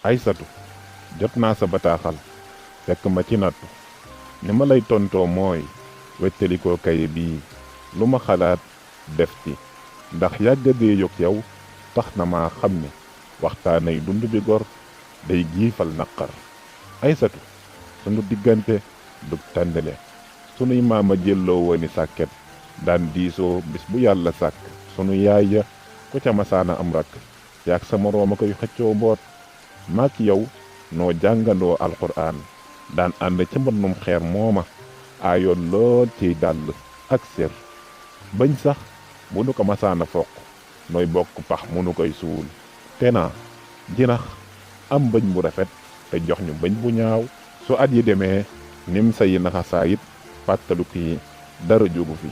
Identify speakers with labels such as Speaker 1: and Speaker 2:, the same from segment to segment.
Speaker 1: Aysatu jot naa sa bataaxal fekk ma ci nattu ni ma lay tontoo mooy wettalikoo kaye bii lu ma xalaat def ci ndax yàggadee yog yow tax na maa xam ne waxtaanay dund bi gor day giifal naqar. Aysatu sunu diggante dug tàndale sunuy maama jëlloo wooni sàkket daan diisoo bis bu yàlla sàkk sunu yaay ya ku ca masaana am rakk yaak sa morooma koy xëccoo mboot maak yow noo jàngandoo alxuraan daan ànd ca mbannum xeer mooma aayoon lool ciy dàll ak sér bañ sax bu nu ko masaana foq nooy bokk pax mu nu koy suul te naa jinax am bëñ bu rafet te jox ñu bëñ bu ñaaw su at yi demee nim sa yi naxasaayit fàttalu kii dara jógu fi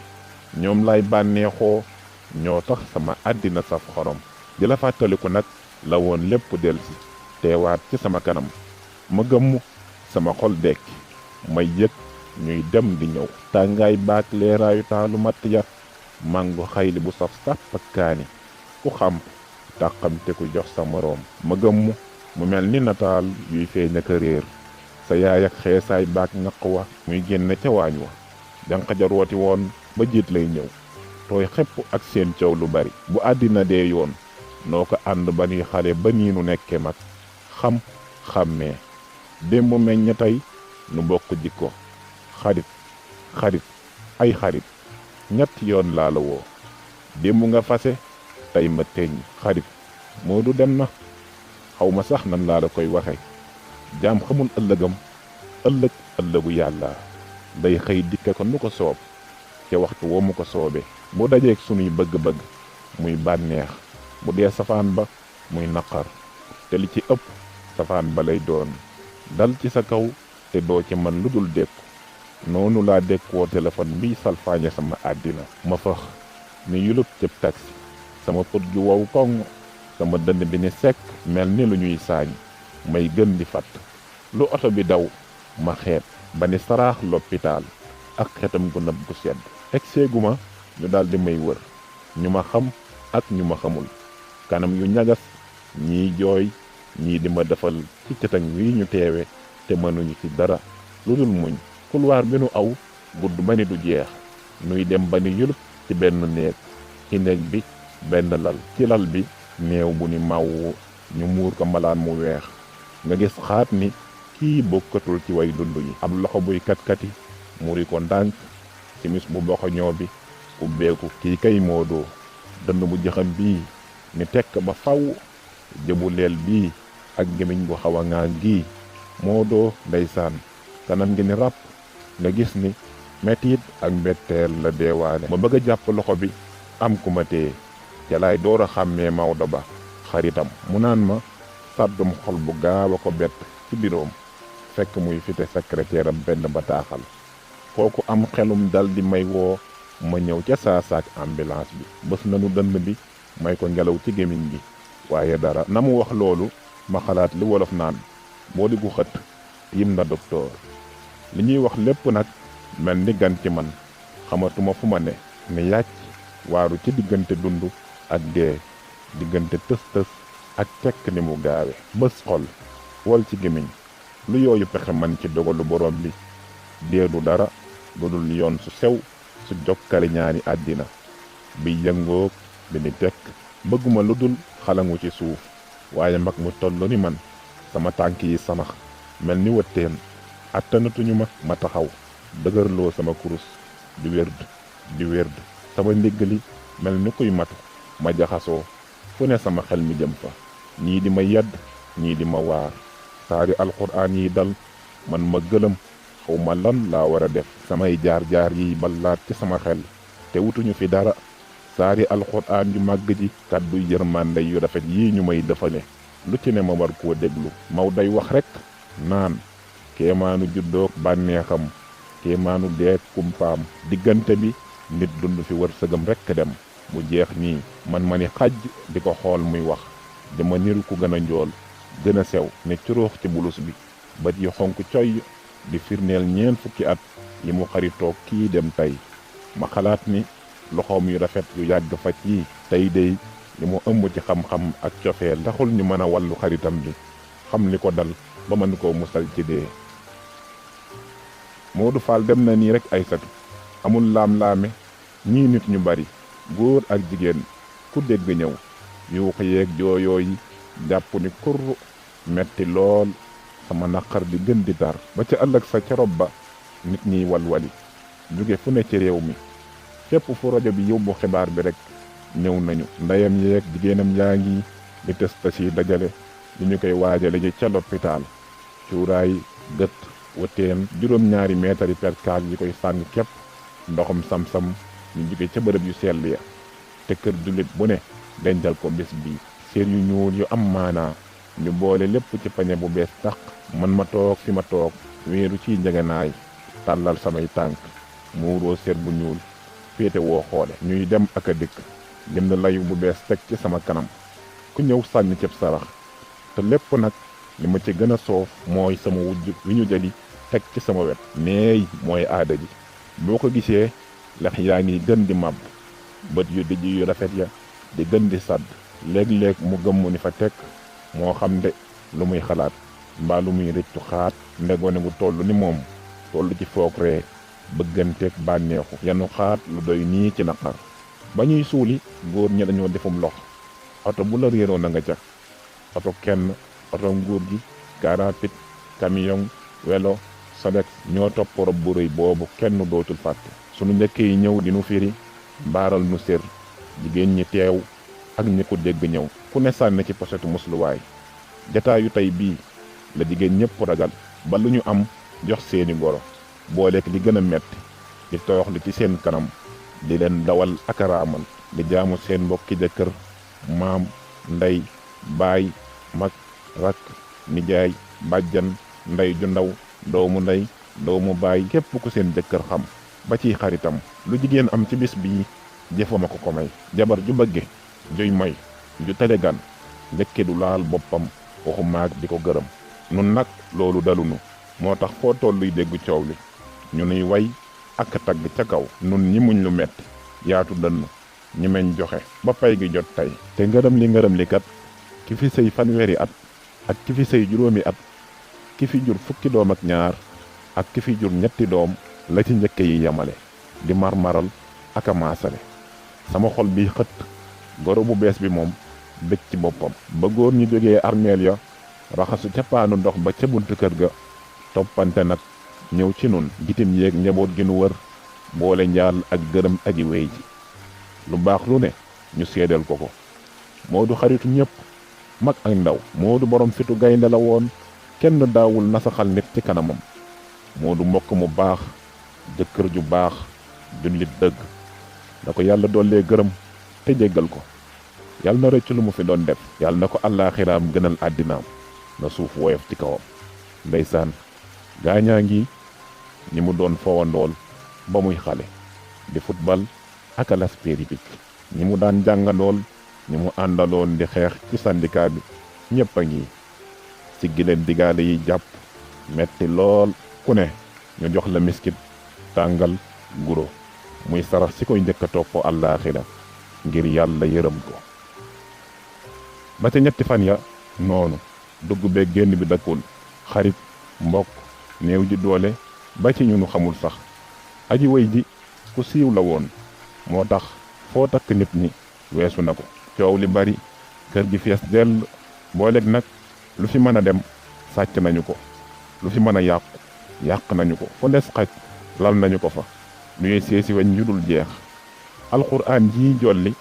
Speaker 1: ñoom lay bànneexoo ñoo tax sama àddina saf xorom di la fàttaliku nag la woon lépp delsi teewaat ci sama kanam ma gëmm sama xol dekki may yëg ñuy dem di ñëw tàngaay baak leeraayu taalu matt ya màngo xayli bu saf sàpp ak kaani ku xam tàqamte ku jox sa moroom ma gëmm mu mel ni nataal yuy feeñ ak réer sa yaay ak xeesaay baak ñaq wa muy génne ca waañ wa janq ja rooti woon ba jiit lay ñëw tooy xepp ak seen coow lu bari bu àddina dee yoon noo ko ànd ba nuy xale ba nii nu nekke mag xàmmee démb meññ tey nu bokk jikko xarit ay xarit ñetti yoon laa la woo démb nga fase tey ma teñ xarit moo du dem na xaw ma sax nan laa la koy waxe jaam xamul ëllëgu yàlla day xëy dikke ko nu ko soob ca waxtu woo mu ko soobe bu dajeeg sunuy bëgg-bëgg muy bànneex bu dee safaan ba muy naqar te li ci ëpp safaan ba lay doon dal ci sa kaw te doo ci man lu dul dékku noonu laa dékkoo téléphone biy salfaañe sama àddina ma fax ni yulub cëb taksi sama put gi wow koŋ sama dënn bi ni sekk mel ni lu ñuy saañ may gën di fatt lu oto bi daw ma xeet ba ni saraax loppitaal ak xetam gu nëb gu sedd egseeguma ñu daldi may wër ñu ma xam ak ñu ma xamul kanam yu ñagas ñii jooy ñii di ma defal ci cëtaŋ wi ñu teewe te mënuñu ci dara lu dul muñ couloir bi nu aw gudd ba ni du jeex nuy dem ba ni yulub ci benn néeg ci néeg bi benn lal ci lal bi néew bu ni màwwu ñu muur ko malaan mu weex nga gis xaat ni kii bokkatul ci way dund yi ab loxo buy katkati muri ko ndànk simis bu boxoñoo bi ubbeeku kii kay moodoo dënd bu jëxam bii ni tekk ba faw jëbu leel bii ak gémiñ gu xaw a ngaa gii moodoo ndeysaan kanam ngi ni ràpp nga gis ni metit ak mbetteel la deewaale ma bëgg a jàpp loxo bi am ku ma téye ca laay door a xàmmee Maodo Ba xaritam mu naan ma sàddum xol bu gaaw a ko bett ci biroom fekk muy fite secrétaire am benn bataaxal kooku am xelum dal di may woo ma ñëw ca saasaak ambulance bi bës nanu dënn bi may ko ngelaw ci gémmiñ gi waaye dara na mu wax loolu ma xalaat li wolof naan booli gu xët yim na docteur li ñuy wax lépp nag mel ni gan ci man xamatuma fu ma ne ni yàcc waaru ci diggante dund ak dee diggante tës-tës ak tekk ni mu gaawe bës xol wol ci gémmiñ lu yooyu pexe man ci dogalu borom bi deedu dara lu dul yoon su sew su jokkale ñaari àddina bi yëngoog bi ni tekk bëgguma lu dul xalangu ci suuf waaye mag mu toll ni man sama tànk yi samax mel ni wëtteen attanatuñu ma taxaw dëgërloo sama kurus di wérd sama ndiggali mel ni kuy matu ma jaxasoo fu ne sama xel mi jëm fa ñii di ma yedd ñii di ma waar saari alxuraan yi dal man ma gëlëm xaw ma lan laa war a def samay jaar-jaar yi ballaat ci sama xel te wutuñu fi dara saari alxuraan yu màgg ji kàddu yërmande yu rafet yii ñu may defale lu ci ne ma war koo déglu maw day wax rekk naan kéemaanu juddoog bànneexam kéemaanu deeg kumpaam diggante bi nit dund fi wërsëgam rekk dem mu jeex nii man ma ni xaj di ko xool muy wax dama niru ku gën a njool gën a sew ne curuux ci bulus bi bët yi xonk coy di firneel ñeent fukki at yi mu xaritoog kii dem tey ma xalaat ni loxoom yu rafet yu yàgg faj yi tey dey li mu ëmb ci xam-xam ak cofeel taxul ñu mën a wàllu xaritam bi xam li ko dal ba mën koo musal ci dee. Modou Fall dem na nii rek Aysatu amul laam-laame ñii nit ñu bari góor ak jigéen ku dégg ñëw yuuxu yeeg jooyoo yi jàpp ni kurru metti lool sama naqar di gën di tar ba ca ëllëg sa ca rob ba nit ñiy walwali jóge fu ne ci réew mi fépp fu rajo bi yóbbu xibaar bi rek ñëw nañu ndeyam yeeg jigéenam yaa ngi di test yi dajale li ñu koy waajale ji ca lopitaal cuuraay gët wuteen juróom-ñaari meetari perkaal yi koy sàng képp ndoxum sam-sam ñu jóge ca bërëb yu sell ya te kër jullit bu ne dencal ko bés bii séer yu ñuul yu am maanaa ñu boole lépp ci pañe bu bees tax man ma toog fi ma toog wéeru ciy njegenaay tàllal samay tànk muuroo séer bu ñuul féete woo xoole ñuy dem ak a dikk jënd layu bu bees teg ci sama kanam ku ñëw sànni cëb sarax te lépp nag li ma ci gën a soof mooy sama wujj wi ñu jëli teg ci sama wet neey mooy aada ji boo ko gisee lex yaa ngi gën di màbb bët yu dijj yu rafet ya di gën di sàdd léeg-léeg mu gëmmu ni fa tekk moo xam de lu muy xalaat mbaa lu muy rëccu xaat ndegone gu toll ni moom toll ci foog ree bëgganteeg bànneexu yanu xaat lu doy nii ci naqar ba ñuy suuli góor ñi dañoo defum lox oto bu la réeroo na nga ca oto kenn oto nguur gi car rapide camion welo Sodex ñoo topp rob bu rëy boobu kenn dootul fàtte sunu njëkk yi ñëw di nu firi mbaaral nu sér jigéen ñi teew ak ñi ko dégg ñëw ku ne sànni ci posetu musluwaay jataayu tey bii la jigéen ñëpp ragal ba lu ñu am jox seeni goro booleek li gën a metti di tooxlu ci seen kanam di leen dawal ak raamal di jaamu seen mbokki jëkkër maam ndey baay mag rakk nijaay bàjjan ndey ju ndaw doomu ndey doomu baay képp ku seen jëkkër xam ba ciy xaritam lu jigéen am ci bis bii jëfama ko may jabar ju bëgge juy may ju telegan njëkke du laal boppam waxu maag di ko gërëm nun nag loolu dalunu moo tax foo tolluy dégg coow li ñu nuy way ak tagg ca kaw nun ñi muñ lu metti yaatu dënn ñi meñ joxe ba pay gi jot tey te ngërëm li kat ki fi sëy fanweeri at ak ki fi sëy juróomi at ki fi jur fukki doom ak ñaar ak ki fi jur ñetti doom la ci njëkke yi yamale di marmaral ak a maasale sama xol bi xët goro bu bees bi moom bëgg ci boppam ba góor ñi jógee armeel ya raxasu ca paanu ndox ba ca buntu kër ga toppante nag ñëw ci nun gitim yeeg njaboot gi nu wër boole njaal ak gërëm aji wey ji lu baax lu ne ñu seedeel ko Moodu xaritu ñépp mag ak ndaw Moodu borom fitu gaynde la woon kenn daawul nasaxal nit ci kanamam Moodu mbokk mu baax jëkkër ju baax jullit dëgg da ko yàlla dollee gërëm te jéggal ko yàlla na rëcc lu mu fi doon def yàlla na ko àllaaxiraam gënal àddinaam na suuf woyof ci kawam ndeysaan gaañaa ngi ñi mu doon fowandool ba muy xale di football ak a las péeri picc ñi mu daan jàngandool ñi mu àndaloon di xeex ci syndicat bi ñépp a ngi siggi leen digaale yi jàpp metti lool ku ne ñu jox la miskit tàngal guro muy sarax si koy njëkk a toppoo àllaaxira ngir yàlla yërëm ko ba ca ñetti fan ya noonu dugg beeg génn bi dakkul xarit mbokk néew ji doole ba ci ñu nu xamul sax aji way ji ku siiw la woon moo tax foo takk nit ñi weesu na ko coow li bari kër gi fees dell booleeg nag lu fi mën a dem sàcc nañu ko lu fi mën a yàq nañu ko fu des xaj lal nañu ko fa ñuy seesi weñ yu dul jeex alxuraan jii jolli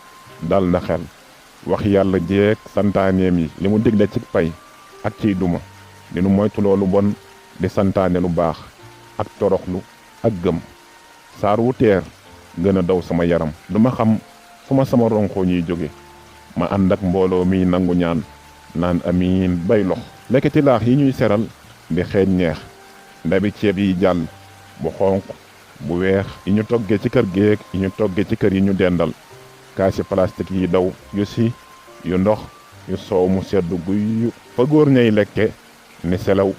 Speaker 1: dal na xel wax yàlla jeeg santaaneem yi li mu digle ci pay ak ciy duma di nu moytu loolu bon di santaane lu baax ak toroxlu ak gëm saar wu teer gën a daw sama yaram duma xam fu ma sama ronko ñuy jóge ma ànd ak mbooloo miy nangu ñaan naan amiin bay lox lekkati laax yi ñuy seral di xeeñ neex ndabi ceeb yi jàll bu xonq bu weex yi ñu toggee ci kër géeg yi ñu toggee ci kër yi ñu dendal kaasi plastique yi daw yu si yu ndox yu soow mu seddu guy fa góor ñay lekke ni selaw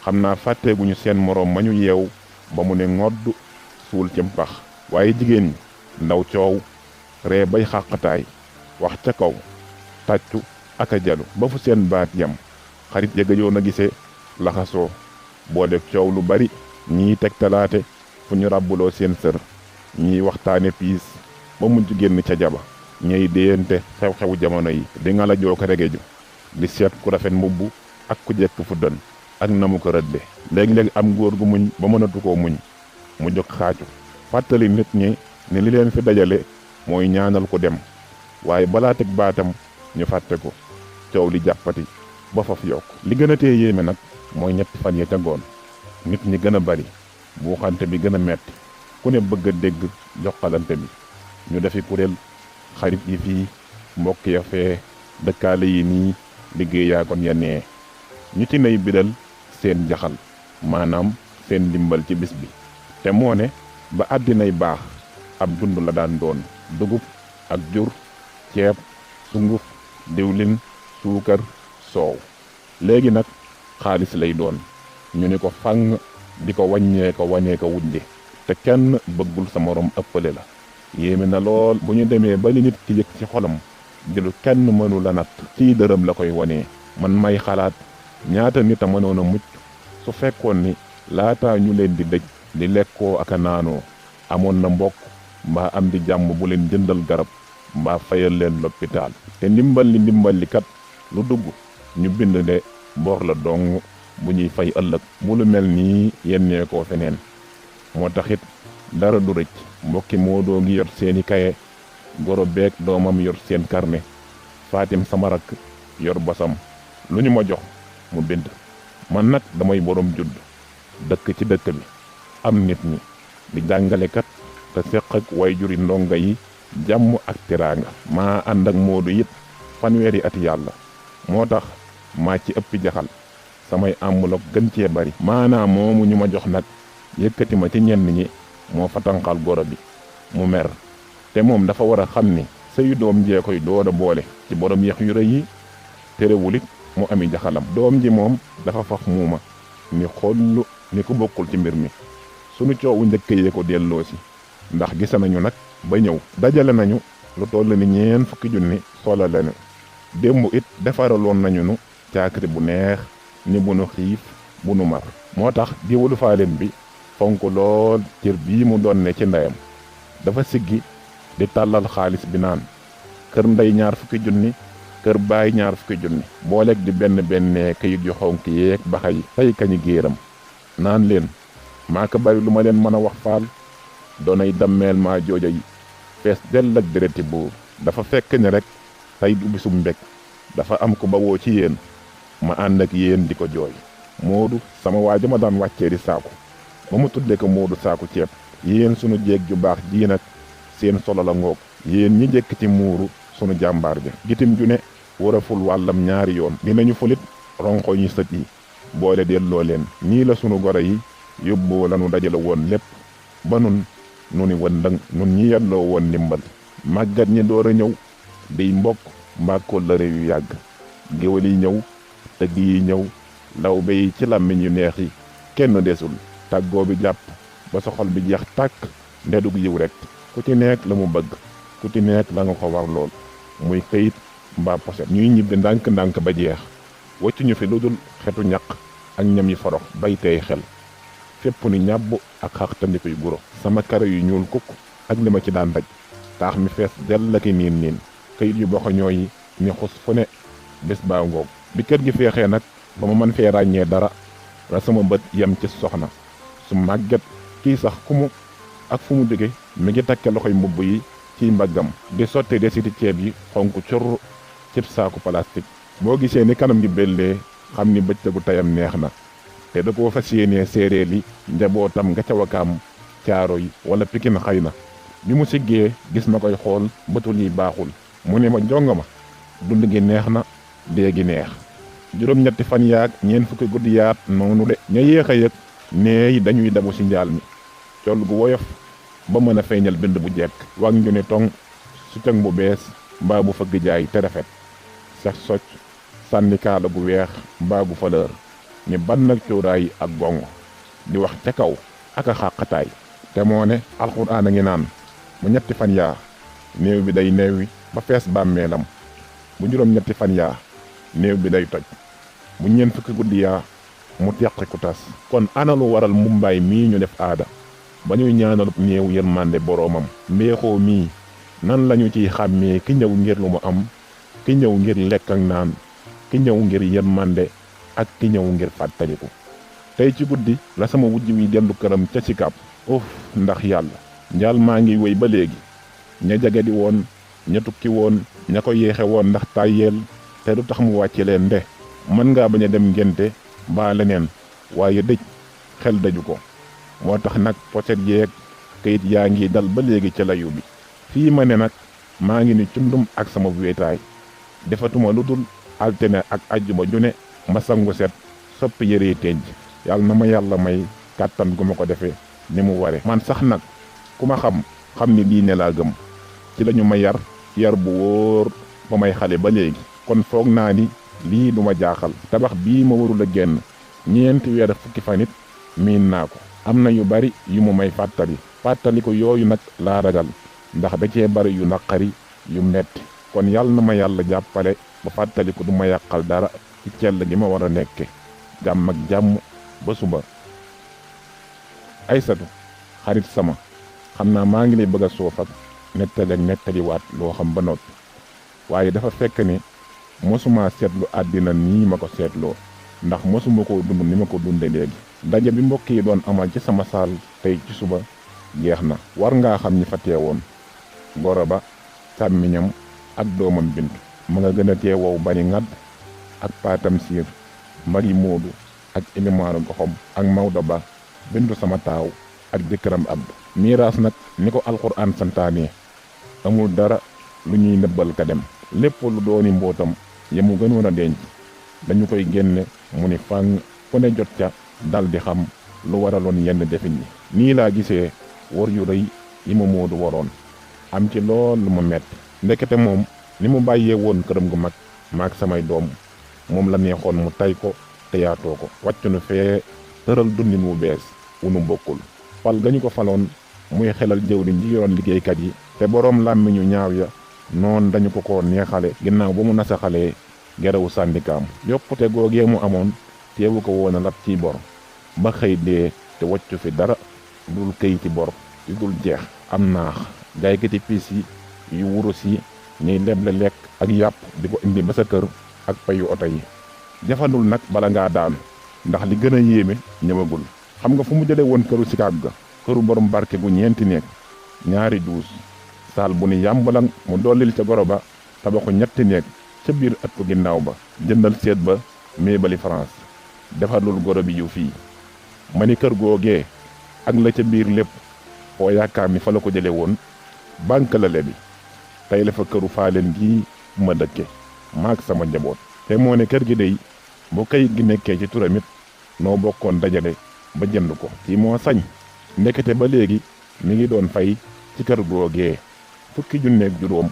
Speaker 1: xam naa fàtteeguñu seen moroom ma ñu yeew ba mu ne ngodd suul ci mpax waaye jigéen ñi ndaw coow ree bay xàqataay wax ca kaw tàccu ak a jalu ba fu seen baat yam xarit ya gëjoon a gisee laxasoo boole coow lu bari ñii tegtalaate fu ñu ràbbuloo seen sër ñii waxtaane piis ba mujj génn ca jaba ñey déyante xew-xewu jamono yi di nga la joo ko regeju di seet ku rafet mbubb ak ku jekk fu dën ak na mu ko rëdde léeg-léeg am góor gu muñ ba mënatu koo muñ mu jóg xaacu fàttali nit ñi ne li leen fi dajale mooy ñaanal ko dem waaye balaa teg baatam ñu fàtte ko coow li jàppati ba faf yokk li gën a tee yéeme nag mooy ñetti fan ya ca ngoon nit ñi gën a bari buuxante bi gën a metti ku ne bëgg a dégg joxalante bi ñu defi kuréel xarit yi fii mbokk ya fee dëkkaale yi nii liggéey yaa kon ya nee ñu ci nay biral seen jaxal maanaam seen ndimbal ci bis bi te moo ne ba àddinay baax ab dund la daan doon dugub ak jur ceeb sunguf diwlin suukar soow léegi nag xaalis lay doon ñu ni ko fang di ko wàññee ko wanee ko wujje te kenn bëggul sa morom ëppale la yéeme na lool bu ñu demee ba li nit ki yëg ci xolam di lu kenn mënu la natt ci dërëm la koy wanee man may xalaat ñaata nit a mënoon a mucc su fekkoon ni laataa ñu leen di dëj di lekkoo ak a naanoo amoon na mbokk mbaa am di jàmm bu leen jëndal garab mbaa fayal leen loppitaal te ndimbal li kat lu dugg ñu bind ne boor la dong bu ñuy fay ëllëg bu lu mel nii yennee koo feneen moo taxit dara du rëcc mbokki Modou ngi yor seeni kaye goro beeg doomam yor seen carnet Fatim sama rakk yor basam lu ñu ma jox mu bind man nag damay borom judd dëkk ci dëkk bi am nit ñi di jàngalekat te seq ak wayjuri ndonga yi jàmm ak teraanga maa ànd ak Modou it fanweeri at yàlla moo tax maa ci ëppi jaxal samay enveloppe gën cee bari maanaam moomu ñu ma jox nag yëkkati ma ci ñenn ñi moo fa tànqal goro bi mu mer te moom dafa war a xam ni sëyu doom jee koy door a boole ci borom yeex yu rëy yi terewul it mu ami jaxalam doom ji moom dafa fax muuma ni xollu ni ku bokkul ci mbir mi sunu coowu njëkk yee ko delloo si ndax gisa nañu nag ba ñëw dajale nañu lu toll ni 40 junni sola lañu démb it defaraloon nañu nu caakri bu neex ni bu nu xiif bu nu mar moo tax géwalu faaleen bi fonk lool cër bii mu doon ne ci ndeyam dafa siggi di tàllal xaalis bi naan kër ndey 20 junni kër baay 20 junni booleeg di benn kayit yu xonk yeeg baxa yi tey kañi géeram naan leen maa ko bari lu ma leen mën a wax faal doonay dammeel maa jooja yi fees dell ak dereti buur dafa fekk ne rek tey du bisum mbég dafa am ko bawoo ci yéen ma ànd ak yéen di ko jooy Modou sama waaja ma daan wàccee di saaku ba mu tudde ko Modou saaku ceeb yéen sunu jeeg ju baax ji nag seen solo la ngoog yéen ñi njëkk ci muuru sunu jàmbaar ja gitim ju ne war a ful wàllam ñaari yoon dinañu fulit ronko ñi sët yi boole delloo leen nii la sunu goro yi yóbboo lanu dajale woon lépp ba nun nu ni wëndang nun ñi yelloo woon ndimbal màggat ñi door a ñëw day mbokk mbaa kóllëre yu yàgg géwél yi ñëw tëgg yi ñëw lawbe yi ci làmmiñ yu neex yi kenn desul tàggoo bi jàpp ba sa xol bi jeex tàkk ndedug yiw rek ku ci nekk la mu bëgg ku ci nekk la nga ko war lool muy këyit mbaa poset ñuy ñibbi ndànk-ndànk ba jeex waccu ñu fi lu dul xetu ñaq ak ñam yi forox bay tey xel fépp ni ñàbb ak xaxtandikuy guro sama kare yu ñuul kukk ak li ma ci daan daj taax mi fees dell la ki niin këyit yu boxoñoo yi ni xus fu ne bés baa ngoog bi kër gi feexee nag ba ma mën fee ràññee dara la sama bët yem ci soxna su màgget kii sax ku mu ak fu mu jóge mi ngi takke loxoy mbubb yi ciy mbaggam di sotti desiti ceeb yi xonk cur cib saaku plastique boo gisee ni kanam gi bellee xam ni bëccëgu tayam neex na te da koo fas yéenee séeréer yi njabootam nga ca Wakaam caaro yi wala Pikin xëy na bi mu siggee gis ma koy xool bëtul yi baaxul mu ne ma jonga ma dund gi neex na dee gi neex juróom-ñetti fan yaag 40 guddi yaat noonu de ña yéex a yëg neey dañuy dabu ci njaal mi col gu woyof ba mën a feeñal bind bu jekk wag ñu ne tong su cëng bu bees mbaa bu fëgg jaay te rafet sax socc sànni kaala gu weex mbaa gu fleur ni ban nag cuuraay ak gongo di wax ca kaw ak a xàqataay te moo ne alxuraan a ngi naan mu ñetti fan yaa néew bi day neewi ba fees bàmmeelam bu juróom-ñetti fan yaa néew bi day toj bu ñeent fukki guddi yaa mu teqi ku tas. kon ana lu waral mumbaay mii ñu def aada ba ñuy ñaanalub néew yërmande boroomam. mbeexoo mii nan lañu ciy xàmmee ki ñëw ngir lu mu am, ki ñëw ngir lekk ak naan, ki ñëw ngir yërmande ak ki ñëw ngir fàttaliku. tey ci guddi la sama wujj wi dellu këram ca Sicap. ndax yàlla njaal maa ngi wéy ba léegi. ña jagadi woon, ña tukki woon, ña ko yeexe woon ndax tàyyeel te du tax mu wàcce leen de. mën ngaa bañ a dem ngénte mbaa leneen waaye dëj xel daju ko. moo tax nag poset yeeg kayit yaa ngi dal ba léegi ca layu bi. fii ma ne nag maa ngi ni cundum ak sama wéetaay. defatuma lu dul altine ak ajjuma ju ne ma sangu set soppi yëree tenj. yàlla na ma yàlla may kàttan gu ma ko defee ni mu ware. man sax nag ku ma xam ni diine laa gëm. ci lañu ma yar bu wóor ba may xale ba léegi. kon foog naa ni lii duma jaaxal. tabax bii ma warul a génn ñeenti weer fukki fanit miin naa ko. am na yu bari yu mu may fàttali ko yooyu nag laa ragal ndax da cee bari yu naqari yu metti. kon yàlla na ma yàlla jàppale ba fàttaliku du ma yàqal dara ci cell gi ma war a nekke. jàmm ak jàmm ba suba. Aysatu xarit sama, xam naa maa ngi lay bëgg a soof ak nettaliwaat loo xam ba noppi waaye dafa fekk ne mosuma seetlu àddina nii ma ko seetloo ndax mosuma koo dund ni ma ko dunde léegi. daje bi mbokk yi doon amal ci sama saal tey ci suba jeex na. war ngaa xam ñi fa teewoon. goro ba, càmmiñam ak doomam Bintu ma nga gën a teewoo bari ngadd ak paatam siir, magi Moodu ak ilimaanu goxom ak Mawdo Ba, Bintu sama taaw ak jëkkëram Abdu. miiraas nag ni ko alxuraan santaane amul dara lu ñuy nëbbal ka dem. lépp lu dooni mbootam ya mu gënoon a denc dañu koy génne mu ni fàng ku ne jot ca dal di xam lu waraloon yenn defin yi. nii laa gisee wor yu rëy yi ma Moodu waroon am ci lool lu ma metti. ndekete moom ni mu bàyyee woon këram gu mag maak samay doom moom la neexoon mu tay ko te yaatoo ko. wàccu nu fee tëral dundin wu bees wu nu bokkul. fal gañu ko faloon muy xelal jëwriñ ji yoroon liggéeykat yi te boroom làmmiñu ñaaw ya noon dañu ko neexale ginnaaw ba mu nasaxalee gerawu sàndikaam. yokkute googee mu amoon teewu ko woon a lab ciy bor ba xëy dee te waccu fi dara dul këyiti bor yu dul jeex. am naax jaaykati piis yi yu wurus yi ñuy leble lekk ak yàpp di ko indi ba sa kër ak payu oto yi. jafandul nag bala ngaa daanu ndax li gën a yéeme ñëwagul. xam nga fu mu jële woon këru Sicap ga? këru borom barke gu ñeenti néeg, ñaari duus, saal bu ni yàmbalang mu dollil ca goro ba tabaxu ñetti néeg ca biir ëttu ginnaaw ba. jëndal seet ba meebali France defalul goro bi yu fii. ma ni kër googee ak la ca biir lépp foo yaakaar ni fa la ko jële woon? banque la lebi. tey la fa këru faaleen gii ma dëkke maak sama njaboot. te moo ne kër gi dey bu kayit gi nekkee ci turamit noo bokkoon dajale ba jënd ko. kii moo sañ. ndekete ba léegi mi ngi doon fay ci kër googee $10,000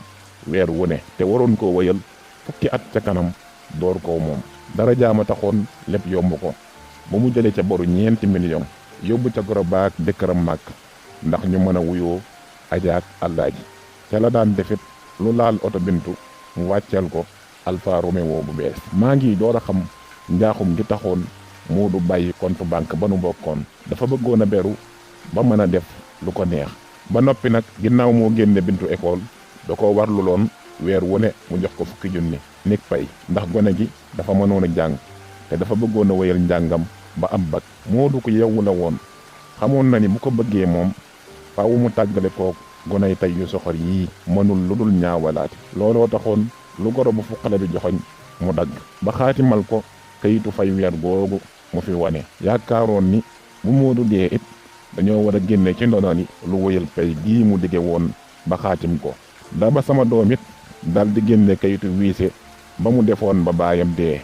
Speaker 1: weer wu ne te waroon koo wëyal fukki at ca kanam door koo moom. dara jaama taxoon lépp yomb ko ba mu jëlee ca boru $9 millions yóbbu ca goro baak jëkkëram màkk ndax ñu mën a wuyoo ajaak àllaaji. ca la daan defit lu laal oto Bintu mu wàcceel ko Alfa Romeo bu bees. maa ngi door a xam njaaxum gi taxoon Moodu bàyyi compte banque ba nu bokkoon. dafa bëggoon a beru ba mën a def lu ko neex. ba noppi nag ginnaaw moo génne Bintu école da ko warluloon weer wu ne mu jox ko $10,000 nig pay ndax gone gi dafa mënoon a jàng te dafa bëggoon a wéyal njàngam ba am bac. Moodu ko yewwu la woon xamoon na ni bu ko bëggee moom faawu mu tàggale kook gonay tey yu soxor yii mënul lu dul ñaawalaati. looloo taxoon lu goro bu fu xale bi joxoñ mu dagg ba xaatimal ko kayitu fay weer googu mu fi wane. yaakaaroon ni bu Moodu dee it dañoo war a génne ci ndono li lu wëyal pay gii mu dige woon ba xaatim ko. da ba sama doom it dal di génne kayitu wiise ba mu defoon ba baayam dee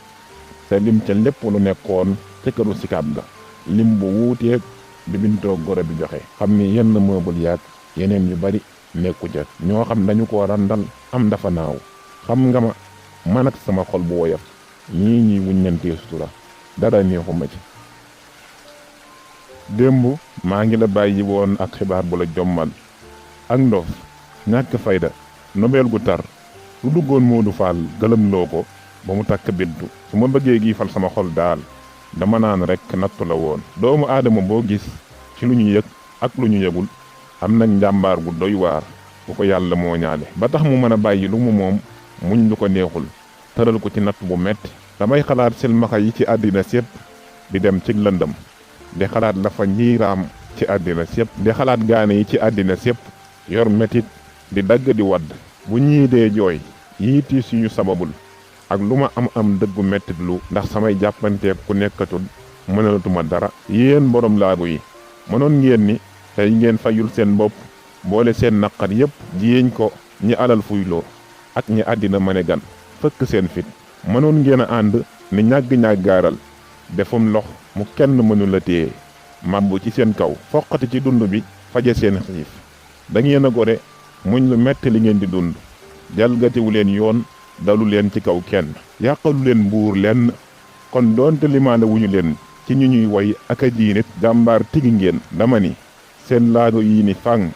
Speaker 1: te lim ca lépp lu nekkoon ca këru Sicap ga lim bu wuuteeg bi Bintoo goro bi joxe. xam ni yenn meuble yaag yeneen yu bari nekku ca. ñoo xam dañu ko randal am dafa naaw. xam nga ma man ak sama xol bu woyof ñii ñuy wuññantee sutura dara neexuma ci. démb maa ngi la bàyyi woon ak xibaar bu la jommal ak ndof ñàkk fayda nobel gu tar lu duggoon Moodu Fall gëlëm loo ko ba mu tàkk bintu su ma bëggee giifal sama xol daal dama naan rekk nattu la woon. doomu aadama boo gis ci lu ñu yëg ak lu ñu yëgul am nag njàmbaar gu doy waar bu ko yàlla moo ñaale ba tax mu mën a bàyyi lu mu moom muñ lu ko neexul tëral ko ci natt bu metti. damay xalaat silmaxa yi ci àddina sépp di dem ci lëndëm di xalaat la fa ñiiraam ci àddina sépp di xalaat gaane yi ci àddina sépp yor metit di dagg di wadd bu ñii dee jooy yii tiis yu ñu sababul ak lu ma am dëggu mettit lu ndax samay jàppanteek ku nekkatul mënalatuma dara. yéen borom laago yi mënoon ngeen ni tey ngeen fayul seen bopp boole seen naqar yépp jiyéñ ko ñi alal fuyloo ak ñi àddina mëne gan fëkk seen fit. mënoon ngeen a ànd ni ñàgg-ñàggaaral defum lox mu kenn mënul a téye màbbu ci seen kaw foqati ci dund bi faje seen xiif. da ngeen a gore muñ lu metti li ngeen di dund jalgatiwu leen yoon dalu leen ci kaw kenn yàqalu leen mbuur lenn kon doonte limaale wuñu leen ci ñu ñuy woy ak a jiinit jàmbaar tigi ngeen. dama ni seen laago yii ni fàng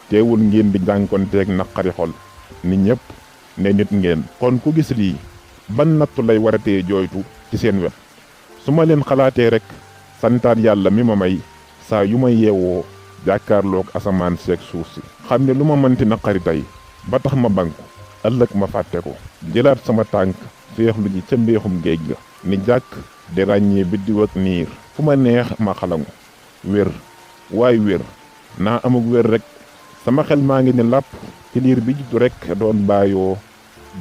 Speaker 1: teewul ngeen di jànkonteeg naqari xol ni ñépp ne nit ngeen. kon ku gis lii ban nattu lay waratee jooytu ci seen wet. su ma leen xalaatee rek santaat yàlla mi ma may saa yu ma yeewoo jàkkaarloog asamaan seeg suuf si xam ne lu ma mënti naqari tey ba tax ma banku ëllëg ma fàtte ko jëlaat sama tànk féexlu ji ca mbéexum géej ga ni jàkk di ràññee biddiw ak niir fu ma neex ma xalangu wér waay wér naa amug wér rek sama xel maa ngi ne làpp ci liir bi juddu rek doon bàyyoo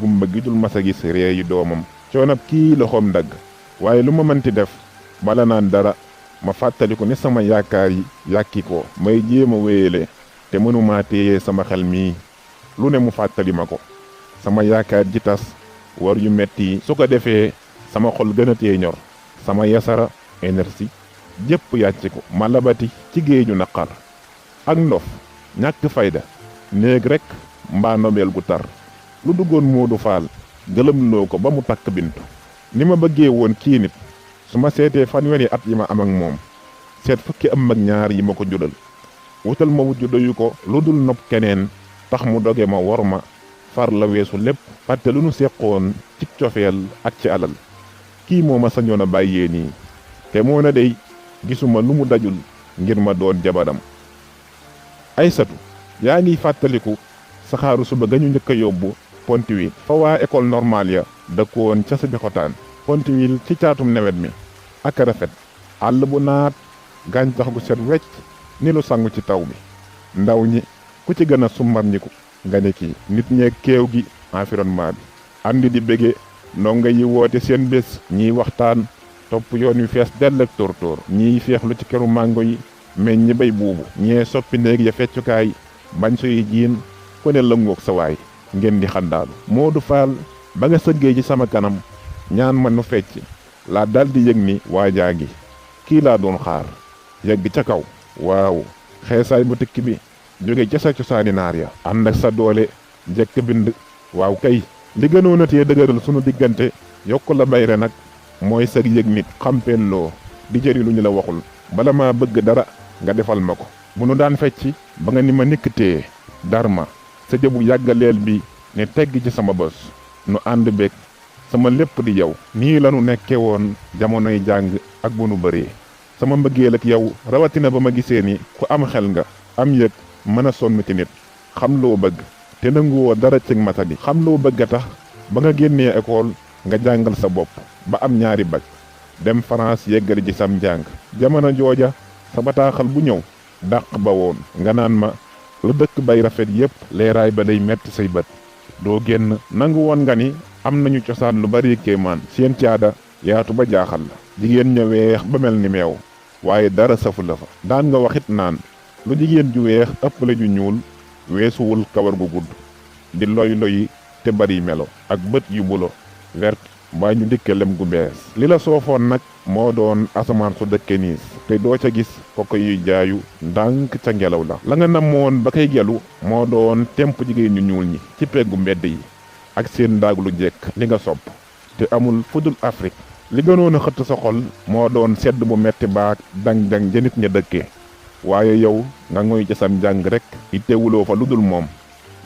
Speaker 1: gumba gi dul masa gis ree yi doomam coonab kii loxoom dagg waaye lu ma mënti def bala naan dara ma fàttaliku ne sama yaakaar yi yàkki ko may jéem a wéyale te mënumaa téye sama xel mii lu ne mu fàttali ma ko sama yaakaar ji tas war yu metti yi su ko defee sama xol gën a tee ñor sama yasara énergie jépp yàcc ko ma labati ci géeju naqar ak ndof ñàkk fayda néeg rekk mbaa nobeel gu tar lu duggoon Moodu Faal gëlëmloo ko ba mu takk bintu ni ma bëggee woon kii nit su ma seetee fanweeri at yi ma am ak moom seet fukki am ak ñaar yi ma ko jural wutal ma wujju doyu ko lu dul nopp keneen tax mu doge ma wor ma far la weesu lépp fàtte lu nu seqoon ci cofeel ak ci alal kii moo ma sañoon a bàyyee nii te moo na dey gisuma lu mu dajul ngir ma doon jabaram. Aysatu yaa ngiy fàttaliku saxaaru suba ga ñu njëkk a yóbbu Pontiwil fa waa école normale ya dëkkoon ca sa joxotaan Pontiwil ci caatum nawet mi ak rafet àll bu naat gàncax gu set wecc ni lu sangu ci taw bi ndaw ñi ku ci gën a sumbarñiku nga ne kii nit ñeeg kéew gi environnement bi andi di bége ndongo yi woote seen bés ñiy waxtaan topp yoon wi fees dell ak tóortóor ñiy feexlu ci keru màngo yi meñ ñi bay buubu ñee soppi néeg ya feccukaay bañ suy jiin ku ne lëngoog sa waay ngeen di xandaalu. Moodu Faal ba nga sëggee ci sama kanam ñaan ma nu fecc laa daldi yëg ni waajaa ngi kii laa doon xaar yegg ca kaw waaw xeesaay bu tikki bi jóge ca sa cosaani naar ya ànd ak sa doole jekk bind waaw kay li gënoon a tee dëgëral sunu diggante yokk la bayre nag mooy sag yëg nit xampeenloo di jëri lu ñu la waxul bala maa bëgg dara nga defal ma ko bu nu daan fecci ba nga ni ma nikk téye darma sa jëbu yàggaleel bi ne tegg ci sama bës nu ànd beeg sama lépp di yow nii lanu nekke woon jamonoy jàng ak bu nu bëree sama mbëggeel ak yow rawatina ba ma gisee ni ku am xel nga am yëg mën a sonn ci nit xam loo bëgg te nanguwoo dara cig matadi xam loo bëgg a tax ba nga génnee école nga jàngal sa bopp ba am ñaari bac dem France yeggali ji sam njàng jamono jooja sa bataaxal bu ñëw dàq ba woon nga naan ma la dëkk bay rafet yépp leeraay ba day metti say bët doo génn nangu woon nga ni am nañu cosaan lu bari kéemaan seen caada yaatu ba jaaxal la jigéen ña weex ba mel ni meew waaye dara safu la fa daan nga waxit naan lu jigéen ju weex ëppale ju ñuul weesuwul kawar gu gudd di loy loyi te bari melo ak bët yu bulo vert mbaa ñu dikke lem gu bees li la soofoon nag moo doon asamaan su dëkke niis te doo ca gis koko yuy jaayu ndànk ca ngelaw la nga namoon ba kay gelu moo doon temp jigéen ñu ñuul ñi ci peggu mbedd yi ak seen daag lu jekk li nga sopp te amul fudul Afrique li gënoon a xëtt sa xol moo doon sedd bu metti baak dang-dang ja nit ña dëkke waaye yow nga ngoy ca sam njàng rek ittewuloo fa lu dul moom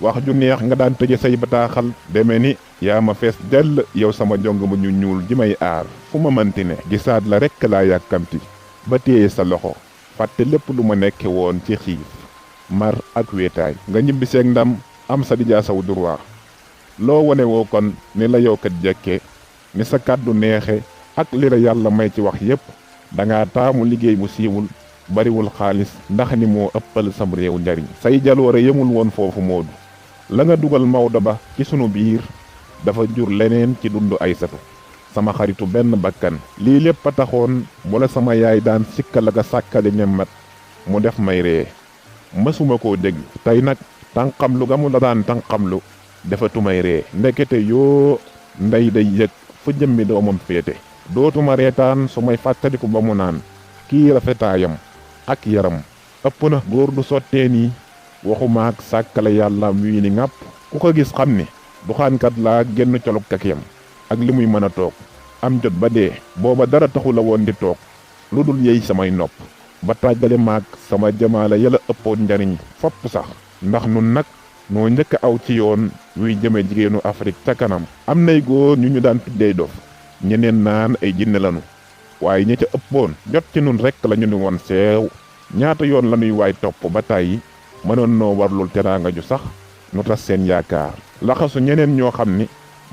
Speaker 1: wax ju neex nga daan tëje say bataaxal deme ni yaa ma fees dell yow sama jong mu ñu ñuul ji may aar fu ma manti ne gisaat la rekk laa yàkkamti ba téye sa loxo fàtte lépp lu ma nekke woon ci xiif mar ak wéetaay nga ñibbiseeg ndam am sa dijaa saw droit loo wone woo kon ni la yow kat jekke ni sa kàddu neexe ak li la yàlla may ci wax yépp danga taamu liggéey bu siiwul bariwul xaalis ndax ni moo ëppal sam réew njariñ say jaloore yemul woon foofu moodu la nga dugal Maodo ba ci sunu biir dafa jur leneen ci dundu Aysatu sama xaritu benn bakkan lii lépp a taxoon mu la sama yaay daan sikkal ak a sàkkali ñemmat mu def may ree mësuma koo dégg tey nag tànqamlu ga mu la daan tànqamlu dafa tumay ree ndekete yoo ndey day yëg fu jëmmi doomam féete dootuma reetaan su may fàttaliku ba mu naan kii rafetaayam ak yaram ëpp na góor du sottee nii waxuma ak sàkkale yàlla wii ni ŋàpp ku ko gis xam ni du xaankat laa génn colug kakiyam ak li muy mën a toog am jot ba dee booba dara taxu la woon di toog lu dul yey samay nopp ba tàggale maag sama jamaala yala ëppoon njariñ fopp sax ndax nun nag noo njëkk aw ci yoon wuy jëme jigéenu Afrique ca kanam am nay góor ñu daan tuddee dof ñeneen naan ay jinne lanu waaye ña ca ëppoon jot ci nun rekk la ñu ni woon seew ñaata yoon lanuy waay topp ba tàyyi mënoon noo warlul teraanga ju sax nu tas seen yaakaar laxasu ñeneen ñoo xam ni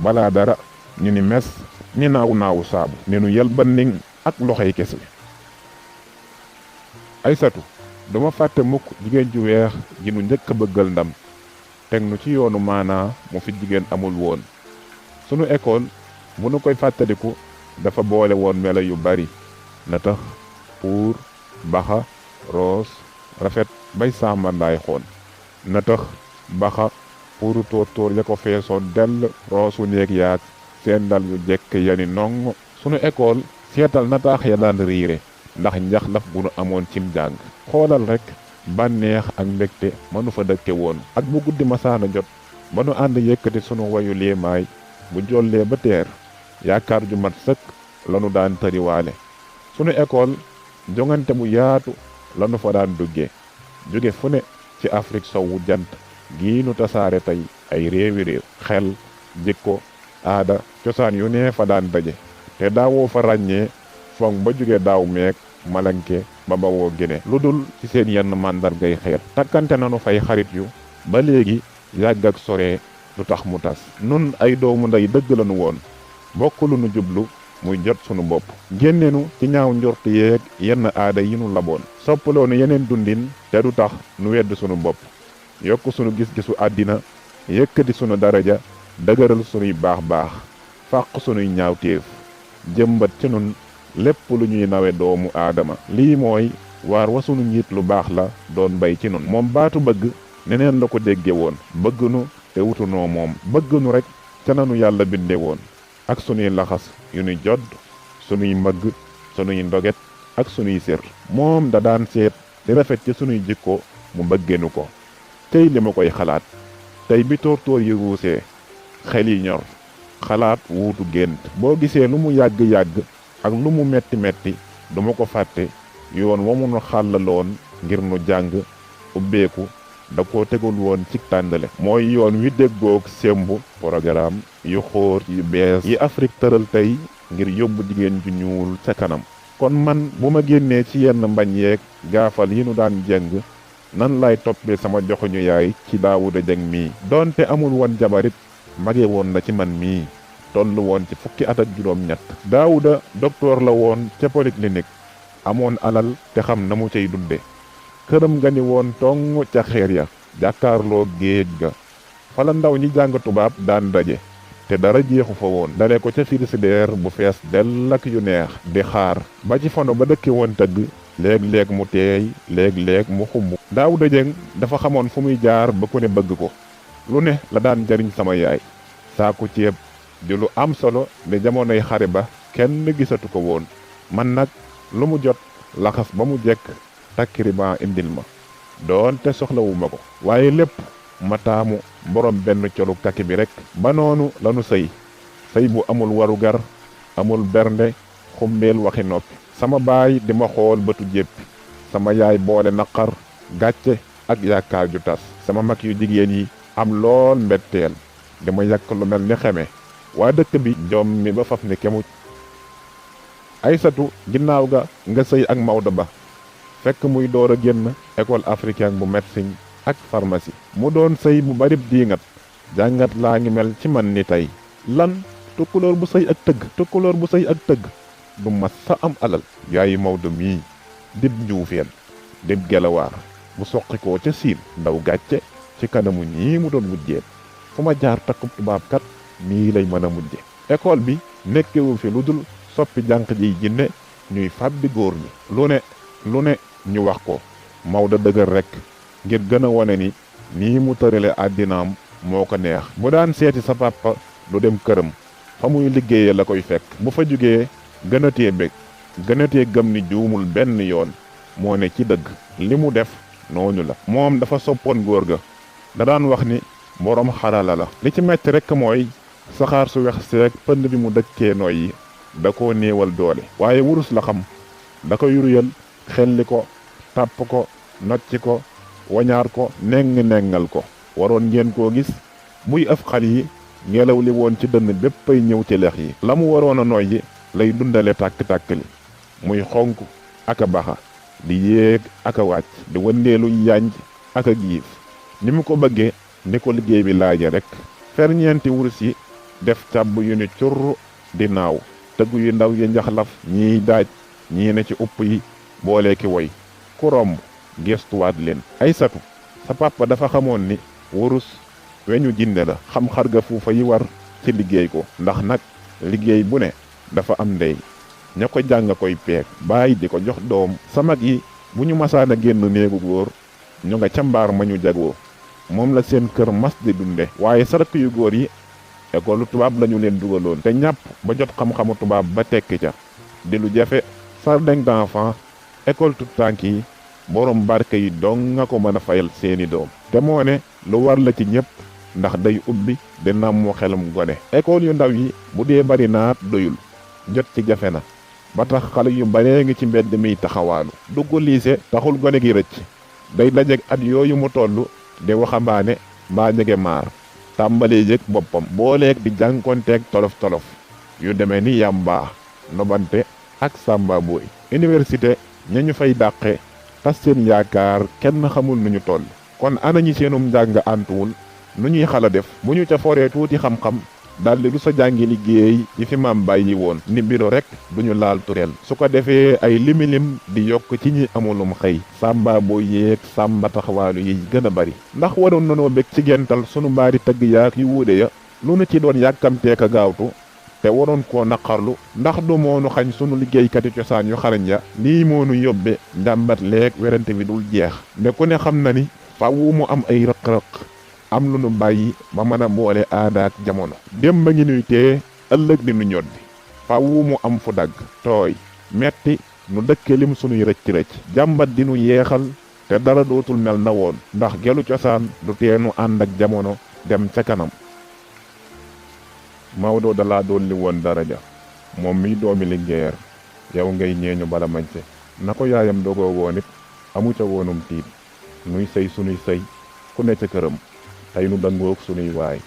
Speaker 1: balaa dara ñu ni mes ni naawu saabu ne nu yel banning ak loxoy kese Aysatu duma fàtte mukk jigéen ju weex ji nu njëkk a bëggal ndam teg nu ci yoonu maanaa mu fi jigéen amul woon sunu école bu nu koy fàttaliku dafa boole woon melo yu bari na tax puur baxa roos rafet bay sàmmandaay xoon na tax baxa puuru tóor ya ko feesoon dell roosu néeg yaag seen dal yu jekk yani nong sunu école seetal nataax ya daan riire ndax njaxlaf bu nu amoon cim jàng xoolal rekk bànneex ak mbégte mënu fa dëkke woon ak bu guddi masaana jot ba nu ànd yëkkati sunu wayu léemaay bu jollee ba teer yaakaar ju mat sëkk lanu daan tëriwaale sunu école jongante bu yaatu lanu fa daan dugge jóge fu ne ci Afrique sowu jant gii nu tasaare tey ay réew xel jikko aada cosaan yu nee fa daan daje te daawoo fa ràññee foŋ ba jóge daaw meek malanke ba bawoo gene lu dul ci seen yenn màndargay xeet takkante nanu fay xarit yu ba léegi yàgg ak sore lu tax mu tas nun ay doomu ndey dëgg lanu woon bokk lu nu jublu muy jot sunu bopp génneenu ci ñaaw njort yeeg yenn aada yi nu laboon soppaloonu yeneen dundin te du tax nu wedd sunu bopp yokk sunu gis-gisu àddina yëkkati sunu daraja dëgëral sunuy baax fàq sunuy ñaawteef jëmbat ci nun lépp lu ñuy nawe doomu aadama lii mooy waar wa sunu njiit lu baax la doon bay ci nun moom baatu bëgg neneen la ko dégge woon bëgg nu te wutunoo moom bëgg nu rek ca nanu yàlla binde woon ak sunuy laxas yu nuy jodd sunuy mbëgg sunuy ndoget ak sunuy sér moom da daan seet di rafet ci sunuy jikko mu bëggenu ko tey li ma koy xalaat tey bi tóor yi ruusee xel yi ñor xalaat wuutu gént boo gisee lu mu yàgg-yàgg ak lu mu metti duma ko fàtte yoon wa mu nu xàllaloon ngir nu jàng ubbeeku da koo tegul woon ci tàndale mooy yoon wi déggoog sembu programme yu xóor yu bees yi Afrique tëral tey ngir yóbbu jigéen ju ñuul ca kanam kon man bu ma génnee ci yenn mbañ yeeg gaafal yi nu daan jëng nan lay toppee sama joxuñu yaay ci Daawuda Jeng mii doonte amul woon jabarit mage woon na ci man mii tollu woon ci fukki at ak juróom-ñett Daawuda docteur la woon ca polyclinique amoon alal te xam na mu cay dunde këram nga ni woon tong ca xeer ya jàkkaarloo géej ga fala ndaw ñi jàng tubaab daan daje te dara jeexu fa woon dale ko ca frigidaire bu fees dell ak yu neex di xaar ba ci fano ba dëkke woon tëgg léeg-léeg mu teey léeg-léeg mu xumb Daawuda Jeng dafa xamoon fu muy jaar ba ku ne bëgg ko lu ne la daan jariñ sama yaay saaku ceeb di lu am solo ne jamonoy xare ba kenn gisatu ko woon man nag lu mu jot laxas ba mu jekk takki riban indil ma doonte soxlawuma ko waaye lépp ma taamu borom benn colu kaki bi rek ba noonu lanu sëy bu amul warugar amul bernde xumbeel waxi noppi sama baay di ma xool bëtu jéppi sama yaay boole naqar gàcce ak yaakaar ju tas sama mag yu jigéen yi am lool mbetteel dama yàq lu mel ni xeme waa dëkk bi jom mi ba faf ni kemuj. Aysatu ginnaaw ga nga sëy ak Maodo Ba fekk muy door a génn école africaine bu médecine ak pharmacie mu doon sëy bu barib diingat jàngat laa ngi mel ci man ni tey lan tukkulóor bu sëy ak tëgg du mas sa am alal. yaayi Maodo mii dib njuufeen dib gelawaar bu soqikoo ca siin ndaw gàcce ci kanamu ñii mu doon wujjeen fu ma jaar takkub tubaab kat nii lay mën a mujje. école bi nekkewu fi lu dul soppi jànq jiy jinne ñuy fàbbi góor ñi lu ne ñu wax ko. Maodo dëgër rekk ngir gën a wone ni nii mu tërale àddinaam moo ko neex. bu daan seeti sa papa du dem këram fa muy liggéeye la koy fekk. bu fa jugee gënatee bég gënatee gëm ni juumul benn yoon moo ne ci dëgg. li mu def noonu la. moom dafa soppoon góor ga da daan wax ni boroom xarala la. li ci metti rekk mooy saxaar su wex si rek pënd bi mu dëkkee nooy yi da koo néewal doole. waaye wurus la xam da ko yuruyal xelli ko tàpp ko nocci ko wañaar ko nengal ko. waroon ngeen koo gis muy ëf xal yi ngelaw li woon ci dënn béppay ñëw ci lex yi. la mu waroon a noy yi lay dundale tàkk-tàkk li muy xonk ak a baxa di yéeg ak a wàcc di wëndeelu yanj ak a giif ni mu ko bëggee ni ko liggéey bi laaje rek. ferñeenti wurus yi def càbb yu ni curr di naaw tëggu yu ndaw yi njaxlaf ñiy daaj ñii ne ci upp yi boole ki woy ku romb gestuwaat leen. Aysatu sa papa dafa xamoon ni wurus weñu jinne la. xam xarga fuufa yi war ci liggéey ko ndax nag liggéey bu ne dafa am ndey ña ko jàng koy peeg bàyyi di ko jox doom. sa mag yi bu ñu masaan a génn néegu góor ñu nga ca mbaar ma ñu jagoo moom la seen kër mas di dunde. waaye sa rakk yu góor yi école tubaab lañu leen dugaloon te ñàpp ba jot xam-xamu tubaab ba tekki ca di lu jafe. jardin d'enfants école tout tànk yi borom barke yi dong nga ko mën a fayal seeni doom. te moo ne lu war la ci ñëpp ndax day ubbi di nàmmu xelum gone. école yu ndaw yi bu dee bari naat doyul jot ci jafe na ba tax xale yu baree ngi ci mbedd miy taxawaalu. dugg lycée taxul gone gi rëcc day dajeg at yooyu mu tollu di waxambaane mbaa jege maar tàmbalee yëg boppam booleeg di jànkonteeg tolof yu demee ni yàmbaa nobante ak sàmba booy. université ña ñu fay dàqe tas seen yaakaar kenn xamul nu ñu toll. kon ana ñi seenum njàng antuwul nu ñuy xala def bu ñu ca foree tuuti xam-xam daldi du sa jàngi liggéey yi fi maam bàyyi woon ni biro rek duñu laal tureel. su ko defee ay limilim di yokk ci ñi amulum xëy. sàmba boo yéeg sàmba taxawaalu yi gën a bari. ndax waroon nanoo bég ci gental sunu mbaari tëgg yaak yu wuude ya lu nu ci doon yàkkamteek a gaawtu te waroon koo naqarlu. ndax du moonu xañ sunu liggéeykati cosaan yu xarañ ya lii moonu yóbbe njàmbat leeg werante bi dul jeex. nde ku ne xam na ni faaw mu am ay rëq-rëq am lu nu bàyyi ba mën a boole aada ak jamono. démb ngi nuy tee ëllëg di nu ñoddi faaw mu am fu dagg tooy metti nu dëkke lim sunuy rëcc jàmbat di nu yeexal te dara dootul mel na woon ndax gelu cosaan du teenu ànd ak jamono dem ca kanam. Maodo dalaa dolli woon daraja moom miy doomi liggéeyar yow ngay ñeeñu bala mañse na ko yaayam dogoo woon it amu ca woonum tiit nuy sëy sunuy sëy ku ne ca këram tey nu dangoog sunuy waay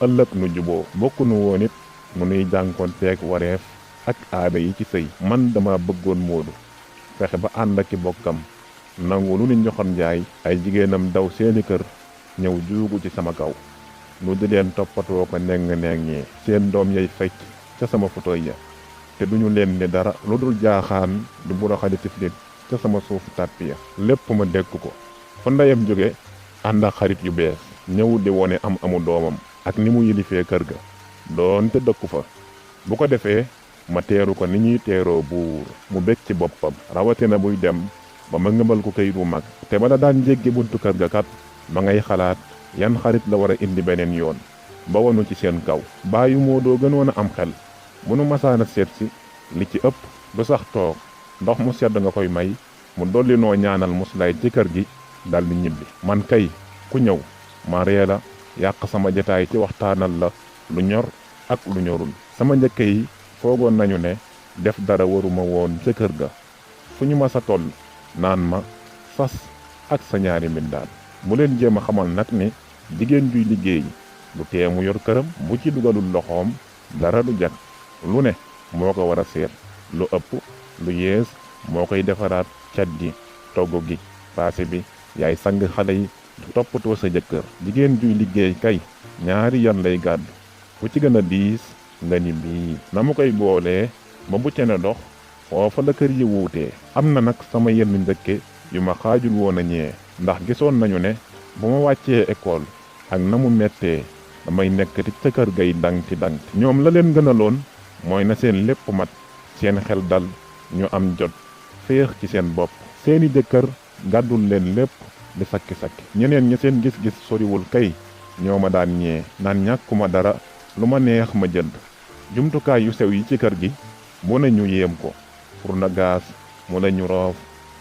Speaker 1: ëllëg nu juboo bokku nu woon it nu nuy jànkoonteeg wareef ak aada yi ci sëy. man dama bëggoon Moodu fexe ba ànd ak ki bokkam nangu lu ni ñoxon njaay ay jigéenam daw seeni kër ñëw juugu ci sama kaw nu di leen toppatoo ko neng seen doom yay fecc ca sama fotoy ya te duñu leen ni dara lu dul jaaxaan du buroxali tiflit ca sama suufu tàppi ya. lépp ma dégg ko fu ndeyam jóge ànd ak xarit yu bees ñëw di wone am amu doomam ak ni mu yilifee kër ga doon te dëkku fa. bu ko defee ma teeru ko ni ñuy teeroo buur mu bég ci boppam rawatina buy dem ba ma ngëbal ko kayit wu mag. te bala daan jéggi buntu kër ga kat ma ngay xalaat yan xarit la war a indi beneen yoon ba wonu ci seen kaw. bàyyi Moodu gënoon a am xel bu nu masaana seet si li ci ëpp du sax toog ndox mu sedd nga koy may mu dolli noo ñaanal muslaay ci kër gi daldi ñibbi. man kay ku ñëw ma ree la yàq sama jataay ci waxtaanal la lu ñor ak lu ñorul. sama njëkke yi foogoon nañu ne def dara waruma woon ca kër ga fu ñu masa toll naan ma sas ak sa ñaari mbindaan. mu leen jéem a xamal nag ni jigéen juy liggéey lu tee mu yor këram, bu ci dugalul loxoom dara du jag. lu ne moo ko war a seet, lu ëpp lu yees moo koy defaraat, cat gi togg gi paase bi yaay sang xale yi toppatoo sa jëkkër. jigéen juy liggéey kay ñaari yan lay gàddu, bu ci gën a diis nga ni bii na mu koy boolee ba bu ca ne dox foofa la kër yi wuutee. am na nag sama yenn njëkke yu ma xaajul woon a ñee, ndax gisoon nañu ne bu ma wàccee école ak na mu mettee damay nekk ci ca kër gay dang ci dang. ñoom la leen gënaloon mooy na seen lépp mat, seen xel dal, ñu am jot féex ci seen bopp, seeni jëkkër gàddul leen lépp di sakki-sakki. ñeneen ñi seen gis-gis soriwul kay ñoo ma daan ñee naan ñàkkuma dara, lu ma neex ma jënd. jumtukaay yu sew yi ci kër gi mu ne ñu yéem ko, pour na gaas mu ne ñu roof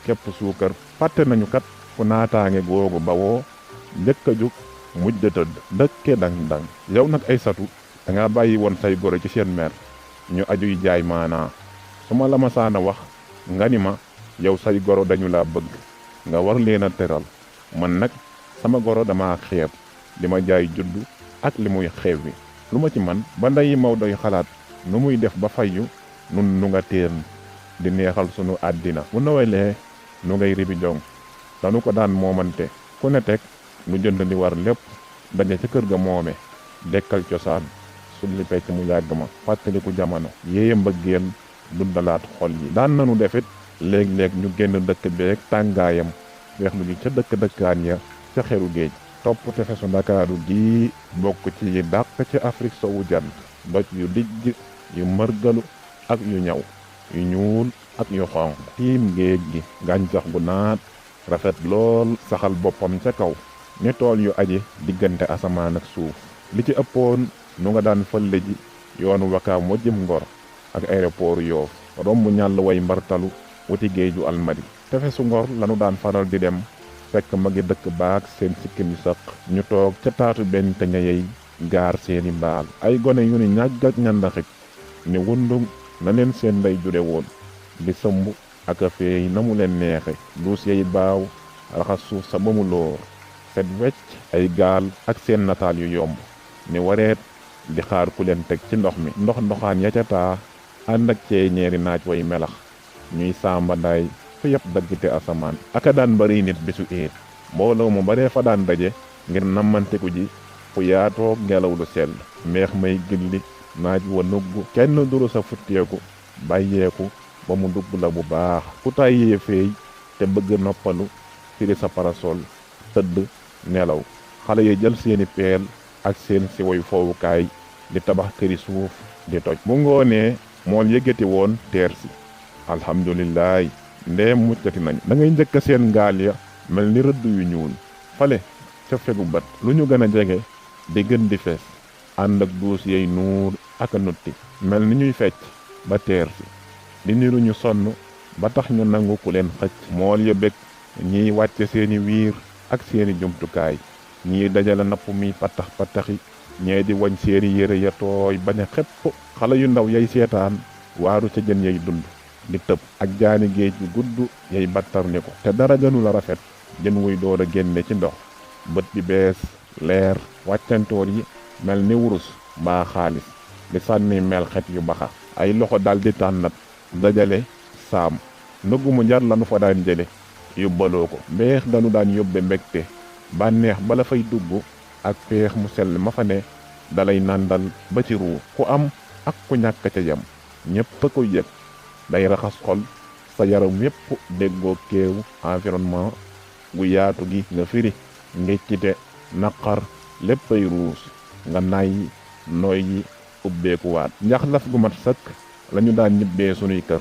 Speaker 1: képp suukar. fàtte nañu kat fu naataange googu bawoo, njëkk a jug mujj a tëdd dëkke dang-dang. yow nag Aysatu danga bàyyi woon say goro ci seen mer ñu ajuy jaay maanaa. su ma la ma saana wax nga ni ma yow say goro dañu la bëgg nga war leen a teral. man nag sama goro dama xeeb li ma jaay juddu ak li muy xew wi. lu ma ci man ba ndeyi Mawdoy xalaat nu muy def ba fayyu nun nu nga teen di neexal sunu àddina. bu nowelee nu ngay ribi jong danu ko daan moomante, ku ne teg nu jënd li war lépp daje ca kër ga moome, dekkal cosaan sulli pecc mu yàgg ma, fàttaliku jamono, yéeye mbëggeel dundalaat xol yi. daan nanu defit léeg-léeg ñu génn dëkk beeg tàngaayam weex lu ji ca dëkkaan ya ca xeru géej. topp tefesu Ndakaaru gii bokk ci yi dàq ci Afrique sowu jant, doj yu dijj yu mërgalu ak yu ñaw, yu ñuul ak yu xonq. tiim géej gi gàncax gu naat rafet lool saxal boppam ca kaw ni tool yu aji diggante asamaan ak suuf. li ci ëppoon nu nga daan fëlle ji yoonu Wakaam wa jëm Ngor ak aéroport Yoof, romb ñàll way mbartalu wuti géeju Almadi. tefesu Ngor lanu daan faral di dem fekk magi dëkk baak seen sikkim yu sëq, ñu toog ca taatu benn te ñayey gaar seeni mbaal. ay gone yu ni ñàgg ak ñandaxit ni wundum na leen seen ndey jure woon, di sëmb ak a feey na mu leen neexe. duus yey baaw raxas suuf sa ba mu lóor set wecc, ay gaal ak seen nataal yu yomb ni wareet di xaar ku leen teg ci ndox mi. ndoxaan ya ca taa ànd ak cee ñeeri naaj way melax, ñuy samba ndaay fa yëpp daggite asamaan. aka daan bari nit bisu éet, mbooloo mu baree fa daan daje ngir nammanteku ji fu yaatoo ngelaw lu sell, meex may gilli naaj wa nugg, kenn duru sa futteeku bàyyeeku ba mu dugg la bu baax. ku tàyyee feey te bëgg noppalu firi sa parasol tëdd nelaw. xale yi jël seeni peel ak seen siwoy foowukaay di tabax këri suuf di toj. bu ngoonee mool yëggati woon teer si. alhamdulilaay ndeem muccati nañ. da ngay njëkk seen gaal ya mel ni rëdd yu ñuul fale ca fegu bat, lu ñu gën a jege di gën di fees ànd ak duus yey nuur ak a nutti mel ni ñuy fecc ba teer si, di niru ñu sonn ba tax ñu nangu ku leen xëcc. mool ya bég, ñiy wàcce seeni wiir ak seeni jumtukaay, ñii dajale napp mi pattax pattaxi, ñee di wañ seeni yére ya tooy bañ a xepp. xale yu ndaw yay seetaan waaru ca jën yay dund di tëb ak jaani géej yu gudd yay battar ni ko. te dara gënu la rafet jën wuy door a génne ci ndox, bët bi bees leer, wàccantoor yi mel ni wurus mbaa xaalis di sànni mel xet yu baxa. ay loxo dal di tànnat dajale saam, nëggu mu njar lanu fa daan jële yóbbaloo ko. mbeex danu daan yóbbe mbégte, bànneex bala fay dugg ak peex mu sell ma fa ne dalay nàndal ba ci ruu. ku am ak ku ñàkk ca yam ñépp a koy yëg, day raxas xol sa yaram yépp déggoo kéewu environnement gu yaatu gi nga firi. ngeccite naqar léppay ruus nga nay nooy yi ubbeekuwaat. njaxlaf gu mat sëkk lañu daan ñibbee sunuy kër,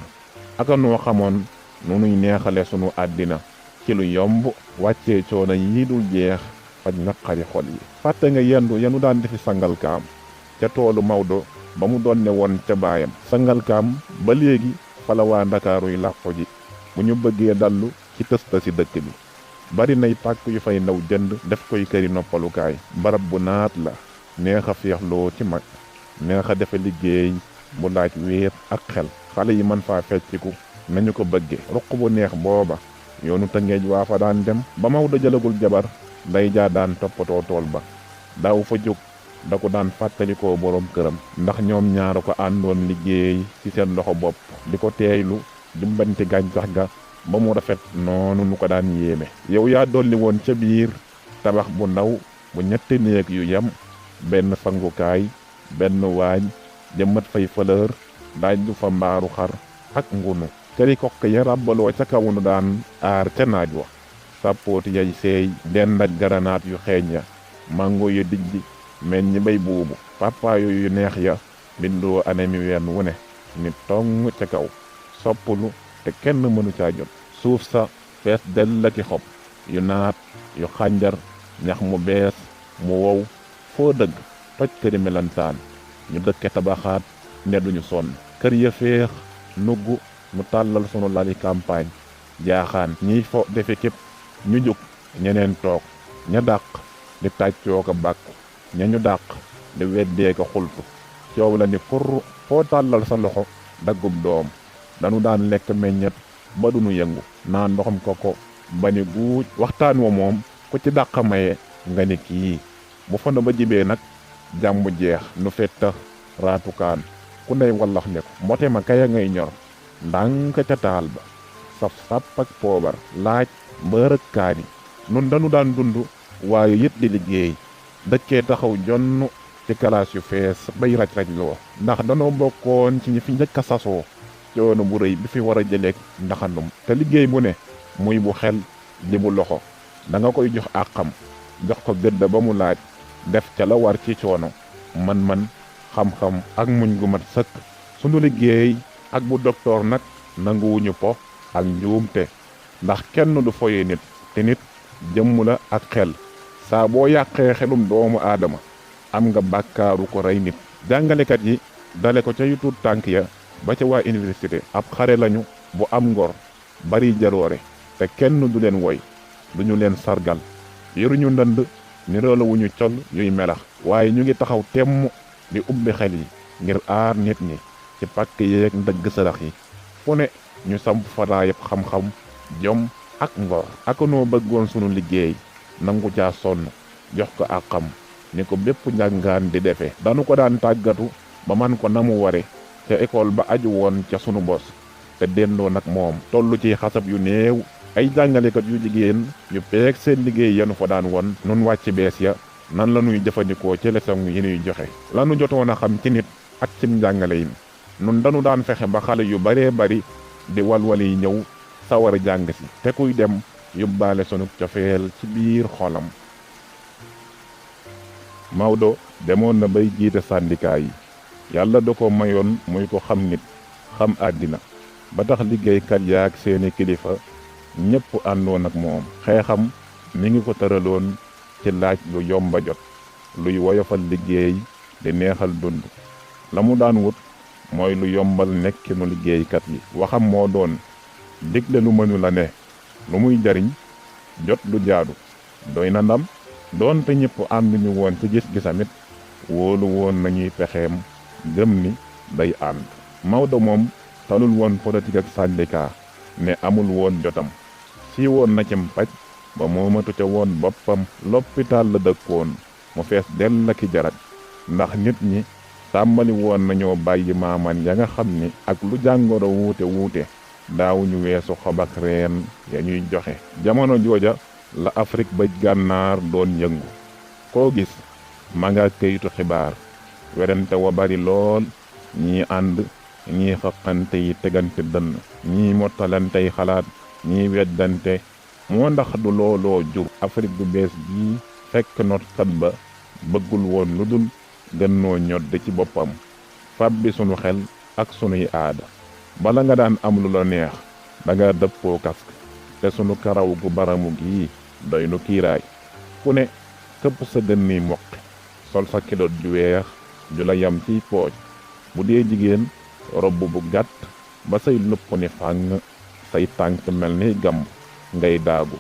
Speaker 1: aka noo xamoon nu nuy neexale sunu àddina ci lu yomb, wàccee coono yii dul jeex faj naqari xol yi. fàtte nga yendu yanu daan defi Sangalkam ca toolu Maodo ba mu doon ne woon ca baayam. Sangalkam ba léegi fala waa Ndakaaruy làqu ji bu ñu bëggee dallu ci tësta si dëkk bi. bari nay pàkk yu fay ndaw jënd def koy këri noppalukaay. barab bu naat la, neex a féexloo ci mag, neex a defe liggéey bu laaj wéet ak xel. xale yi mën faa fecciku nañu ko bëgge. ruq bu neex booba yoonu Tëngéej waa fa daan dem. ba Maodo jëlagul jabar day jaa daan toppatoo tool ba daaw fa jóg da ko daan fàttalikoo boroom këram ndax ñoom ñaara ko àndoon liggéey ci seen loxo bopp di ko teeylu jumbanti gàncax ga ba mu rafet noonu nu ko daan yéeme. yow yaa dolli woon ca biir tabax bu ndaw bu ñetti néeg yu yem, benn sangukaay, benn waañ, jëmmat fay fleur, daaj du fa mbaaru xar ak ngunu. këri kokk ya ràbbaloo ca kaw nu daan aar ca naaj wa, sàppooti yay seey dend ak garanaat yu xeeñ ya, mango yu dijj mel ñi bay buubu, papaayo yu neex ya bindoo anami wenn wu ne ni tong ca kaw, soppulu te kenn mënu caa jot. suuf sa fees dell la ki xob yu naat yu xànjar, ñax mu bees mu wow, foo dëgg toj këri melantaan, ñu dëkke tabaxaat ne duñu sonn. kër ya féex nugg mu tàllal sunu lali campagne, jaaxaan ñiy fo defe képp ñu jóg, ñeneen toog, ña dàq di tàccoo ko bàkku, ña ñu dàq di weddee ko xultu. coow la ni kurr, foo tàllal sa loxo daggub doom. danu daan lekk meññet ba duñu yëngu, naan ndoxam koko ba ni guuj. waxtaan wa moom ku ci dàq maye nga ni kii. bu fana ba jibee nag jàmm jeex nu fettax raatukaan, ku ndey wallax ne ko mbote ma kaya ngay ñor ndànk ca taal ba, saf sàpp ak poobar, laaj mbërëg kaani. nun dañu daan dund waaye yit di liggéey, dëkkee taxaw jonn ci kalaas yu fees bay raj-raj loo, ndax danoo bokkoon ci ñi fi njëkk a sasoo coono bu rëy bi fi war a jëleeg ndaxandum. te liggéey bu ne muy bu xel di bu loxo, da nga koy jox àqam, jox ko gëdd ba mu laaj, def ca la war ci coono, man-man, xam-xam ak muñ gu mat sëkk. sunu liggéey ak bu doktoor nag nanguwuñu po ak njuumte, ndax kenn du foye nit, te nit jëmm la ak xel. saa boo yàqee xelum doomu aadama am nga bàkkaaru ko rey nit. jàngalekat yi dale ko ca yu tuut tànk ya ba ca waa université ab xare lañu bu am ngor, bari jaroore, te kenn du leen woy, duñu leen sargal. yoruñu ndënd niroolawuñu col yuy melax, waaye ñu ngi taxaw temm di ubbi xel yi ngir aar nit ñi ci pàkk yeeg ndëgg sarax yi. fu ne ñu samp faraayab xam-xam, jom ak ngor. ak noo bëggoon sunu liggéey, nangu caa sonn, jox ko àqam ni ko bépp njàngaan di defe. danu ko daan tàggatu ba man ko na mu ware ca école ba aju woon ca sunu bos, te dendoo nag moom tollu ci xasab yu néew. ay jàngalekat yu jigéen yu peeg seen liggéey yanu fa daan won nun wàcc bees ya nan la ñuy jëfandikoo ci leçon yi ñuy joxe. lanu jotoon a xam ci nit ak cim njàngale yi, nun dañu daan fexe ba xale yu baree bari di walwal yi ñëw sawar a jàng si, te kuy dem yóbbaale sunu cofeel ci biir xolam. Maodo demoon na bay jiite syndicat yi, yàlla da ko mayoon muy ko xam nit xam àddina, ba tax liggéeykat yaak seeni kilifa ñépp àndoon ak moom. xeexam mi ngi ko tëraloon ci laaj lu yomba jot, luy woyofal liggéey di neexal dund. la mu daan wut mooy lu yombal nekkinu liggéeykat yi. waxam moo doon digle lu mënu la ne, lu muy jariñ, jot lu jaadu, doy na ndam. doonte ñëpp ànduñu woon ci gis-gisamit, wóolu woon nañuy pexeem, gëm ni day ànd. Maodo moom talul woon politique ak syndicat, ne amul woon jotam. si woon na cim paj ba moomatu ca woon boppam. l'hôpital la dëkkoon mu fees dell ki jaraj, ndax nit ñi tàmbali woon nañoo bàyyi maaman ya nga xam ni ak lu jàngoro wuute wuute daawuñu weesu xob ak reen ya ñuy joxe. jamono jooja la Afrique bëj gànnaar doon yëngu. koo gis ma nga këyitu xibaar, werante wa bari lool, ñii ànd, ñii xëqante yi tegante dënn, ñii mottalantey xalaat, ñii weddante. moo ndax du looloo jur Afrique bu bees bii. fekk notkat ba bëggul woon lu dul gënnoo ñodd ci boppam, fàbbi sunu xel ak sunuy aada. bala nga daan am lu la neex danga dëppoo kask, te sunu karaw gu baramu gii doy nu kiiraay. ku ne këpp sa dënni moqi, sol sa kilot ju weex ju la yam ciy pooj. bu dee jigéen robb bu gàtt ba say lupp ni fàng, say tànk mel ni gàmb ngay daagu.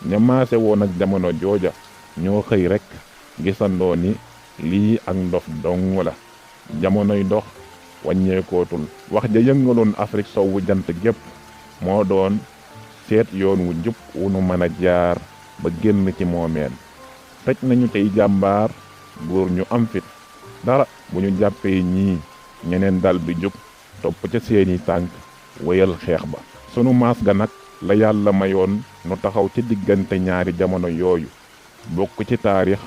Speaker 1: ña maase woon ak jamono jooja ñoo xëy rekk gisandoo ni lii ak ndof dong la. jamonoy dox wàññeekootul. wax ja yëngaloon Afrique sowwu jant gépp moo doon seet yoon wu jub wu nu mën a jaar ba génn ci moomeel. tëj nañu tey jàmbaar góor ñu am fit dara bu ñu jàppee ñii ñeneen dal bi jóg topp ca seeni tànk wéyal xeex ba. sunu maas ga nag la yàlla mayoon nu taxaw ci diggante ñaari jamono yooyu bokk ci taarix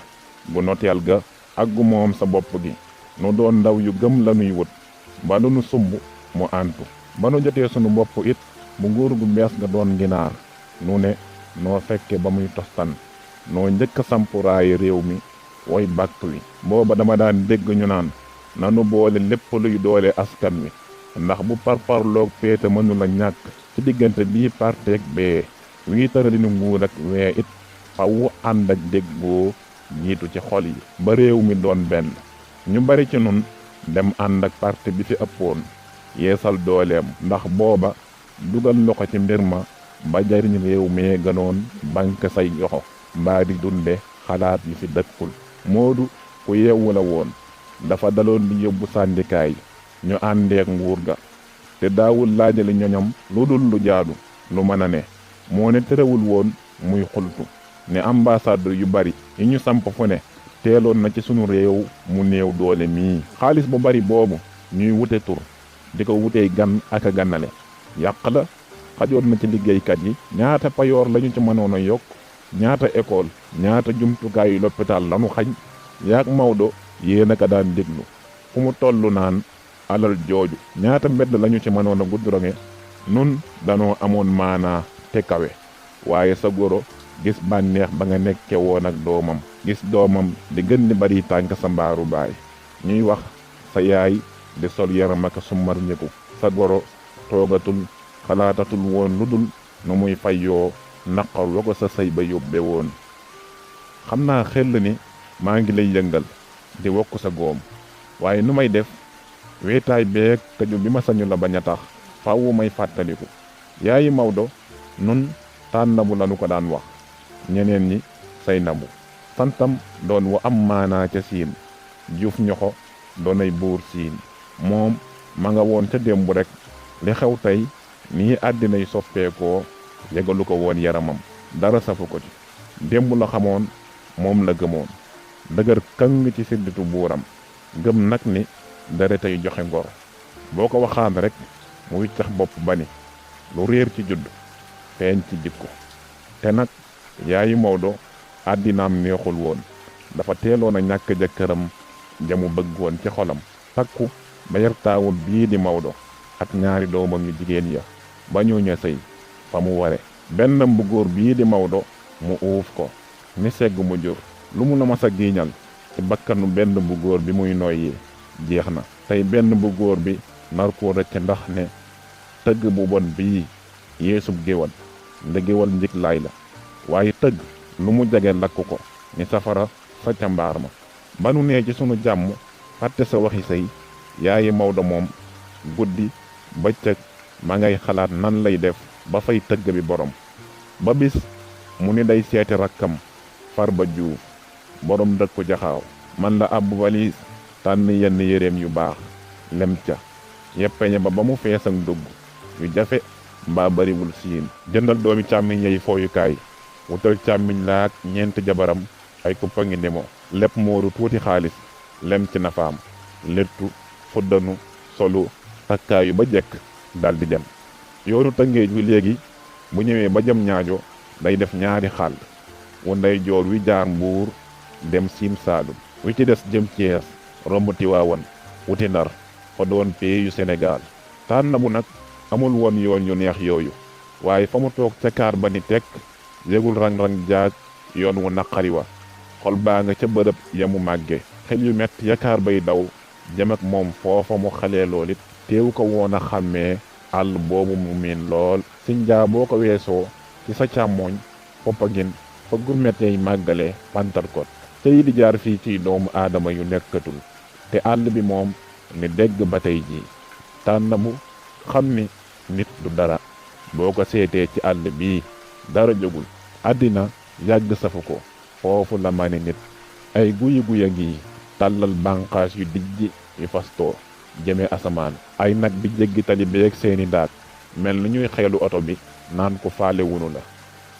Speaker 1: gu noteel ga ak gu moom sa bopp gi nu doon ndaw yu gëm lanuy wut ba lu nu sumb mu antu ba nu jotee sunu bopp it bu nguur gu bees ga doon ginaar nu ne noo fekke ba muy tostan noo njëkk a sampuraayi réew mi woy bàkk wi booba dama daan dégg ñu naan nanu boole lépp luy doole askan wi ndax bu parparloog péete mënula ñàkk ci diggante bii parteeg bee wii tëralinu nguur ak wee it fawu ànd ak déggoo jiitu ci xol yi ba réew mi doon benn ñu bari ci nun dem ànd ak parti bi fi ëppoon yeesal dooleem ndax booba dugal loxo ci mbir ma ba jariñ réew mee gënoon banque say yoxo mbaa di dunde xalaat yi fi dëkkul moodu ku yeewu la woon dafa daloon di yóbbu sàndikaay ñu àndeek nguur ga te daawul laajali ñoñam lu dul lu jaadu lu mën a ne moo ne terewul woon muy xultu ne ambassade yu bari yi ñu samp fu ne teeloon na ci sunu réew mu néew doole mii xaalis bu bari boobu ñuy wute tur di ko wutey gan ak a ganale yàq la xajoon na ci liggéeykat yi ñaata payoor lañu ci mënoon a yokk ñaata école ñaata jumtukaayu l'hôpital lanu xañ yaak Maodo yéen a ka daan déglu fu mu tollu naan alal jooju ñaata mbedd lañu ci mënoon a guddronge nun danoo amoon maanaa te kawe waaye sa goro gis bànneex ba nga nekke woon ak doomam gis doomam di gën di bari tànk sa mbaaru baay ñuy wax sa yaay di sol yaram ak summar ñeku sa goro toogatul xalaatatul woon lu dul nu muy fayyoo naqar wa ko sa sëy ba yóbbe woon xam naa xel ni maa ngi lay yëngal di wokk sa góom waaye nu may def weetaay beeg tëju bi ma sañu la bañ a tax faawu may fàttaliku yaayi Maodo nun taan nabu lanu ko daan wax ñeneen ñi say nabu santam doon wu am maanaa ca siin juuf ñoxo doonay buur siin moom ma nga woon ca démb rek li xew tey nii àddinay soppeekoo yëgalu ko woon yaramam dara safu ko ci démb la xamoon moom la gëmoon dëgër këng ci sidditu buuram gëm nag ni dara tey joxe ngor boo ko waxaan rek mu wiccax bopp ba ni lu réer ci judd feeñ ci jikko te nag yaayi Maodo àddinaam neexul woon dafa teeloon a ñàkk jëkkëram jamu bëggoon ci xolam takku ba yar taawul bii di Maodo ak ñaari doomam yu jigéen ya ba ñu ña sëy fa mu ware bennam bu góor bii di Maodo mu uuf ko ni segg mu jur lu mu la mas a giiñal ci bakkanu benn bu góor bi muy noyyee jeex na tey benn bu góor bi nar koo rëcc ndax ne tëgg bu bon bii yeesub géwal nde géwal njig laay la waaye tëgg lu mu jege lakk ko ni safara sa ca mbaar ma ba nu nee ci sunu jàmm fàtte sa waxi sëy yaayi Maodo moom guddi bëccëg ma ngay xalaat nan lay def ba fay tëgg bi borom ba bis mu ni day seeti rakkam Farba Juuf borom dëkku jaxaaw man la ab valise tànn yenn yéreem yu baax lem ca yeppeñe ba mu fees ak dugg yu jafe mbaa bariwul siin jëndal doomi càmmiñ yey fooyukaay wutal càmmiñ laak ñeenti jabaram ay kuppa ngi ndimo lépp mooru tuuti xaalis lem ci nafaam lettu fuddanu solu takkaayu ba jekk daldi dem yoonu Tëngéej wi léegi bu ñëwee ba jëm ñaajo day def ñaari xàll wu nday joor wi jaar Mbuur dem Siin Saalum wi ci des jëm Cees romb Tiwaawan wuti Ndar fa doon pee yu Sénégal tànn bu nag amul woon yoon yu neex yooyu waaye fa mu toog ca kaar ba ni tekk yégul rang-rang jaag yoon wu naqari wa xol baa nga ca bërëb ya mu màgge xel yu metti ya kaar bay daw jëm ak moom foofa mu xalee lool it teewu ko woon a xàmmee àll boobu mu miin lool sinjaa boo ko weesoo ci sa càmmooñ Popenguine fa gurmetey màggale Pantarkot te yi di jaar fii ci doomu aadama yu nekkatul te àll bi moom ni dégg ba tey jii tànn bu xam ni nit du dara boo ko seetee ci àll bii dara jógul àddina yàgg safu ko foofu la mani nit ay guyi-guya ngi tàllal bànqaas yu dijji yu fastoo jëme asamaan ay nag bi jéggi tali beeg seeni daat mel ni ñuy xeelu oto bi naan ko faale wunu la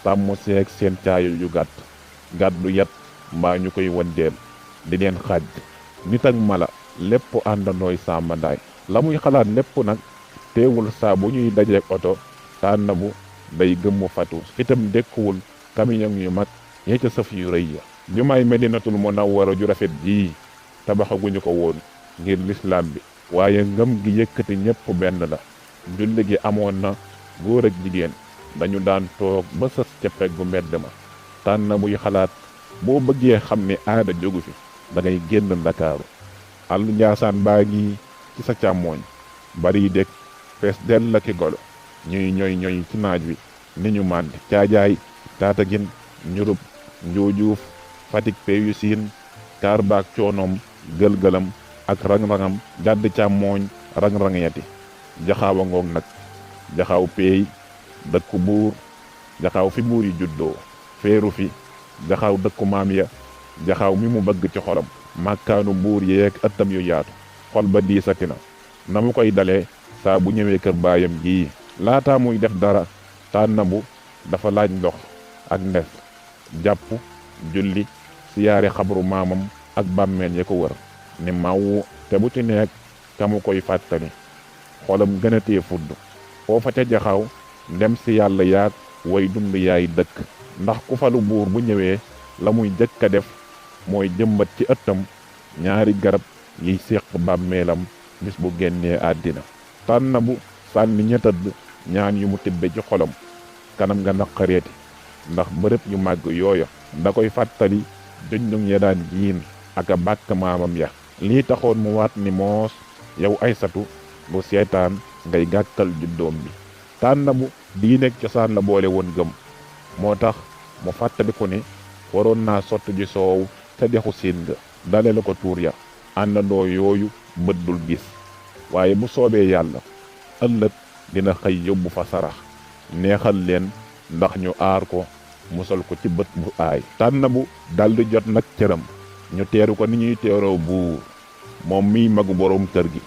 Speaker 1: sàmm seeg seen caayu yu gàtt gàddu yat mbaa ñu koy wëndeel di leen xaaj nit ak mala lépp àndandooy sàmmandaay la muy xalaat lépp nag teewul saa bu ñuy dajeek oto Tànnabu day gëmmu fatu fitam dekkuwul camion yu mag ñee ca sëf yu rëy ya jumaay Medinatul Munawwara ju rafet jii tabaxaguñu ko woon ngir lislaam bi waaye ngëm gi yëkkati ñépp benn la julli gi amoon na góor ak jigéen dañu daan toog ba sës ca peggu mbedd ma Tànnabuy xalaat boo bëggee xam ne aada jógu fi da ngay génn Ndakaaru àll Njaasaan baa ngi ci sa càmmooñ bari dëkk fees dell ki golo ñuy ñoy ci naaj wi ni ñu màndi caajaay Taataguine Njurub Njuujuuf Fatick peyu siin kaar baak coonoom gël-gëlam ak rang-rangam jàdd càmmooñ rang-rangeti jaxaawa ngoog nag jaxaaw peey dëkku buur jaxaaw fi buur yi juddoo feeru fi jaxaaw dëkku maam ya jaxaaw mi mu bëgg ci xolam màkkaanu buur yeeg ëttam yu yaatu xol ba diisati na mu koy dalee saa bu ñëwee kër baayam gii laataa muy def dara Tànnabu dafa laaj ndox ak ndef jàpp julli siyaare xabru maamam ak bàmmeel ya ko wër ni mawwu te bu ci nekk ka mu koy fàttali xolam gën a tee fudd foofa ca jaxaw ndem si yàlla yaag way dund yaay dëkk ndax ku falu buur bu ñëwee la muy jëkk a def mooy jëmbat ci ëttam ñaari garab yiy séq bàmmeelam bis bu génnee àddina Tànnabu sànni ña tëdd ñaan yu mu tibbe ci xolam kanam nga naqareeti ndax bërëb yu màgg yooya da koy fàttali junjung ya daan jiin ak a bàkk maamam ya lii taxoon mu waat ni moos yow Aysatu bu seetaan ngay gàkkal juddoom bi Tànnabu diineeg cosaan la boole woon gëm moo tax mu fàttali ko ne waroon naa sotti ji soow ca dexu siin ga dale la ko tuur ya àndandoo yooyu bët dul gis waaye bu soobee yàlla ëllëg dina xëy yóbbu fa sarax neexal leen ndax ñu aar ko musal ko ci bët bu aay Tànnabu daldi jot nag cëram ñu teeru ko ni ñuy teeroo buur moom miy magu boroom kër gi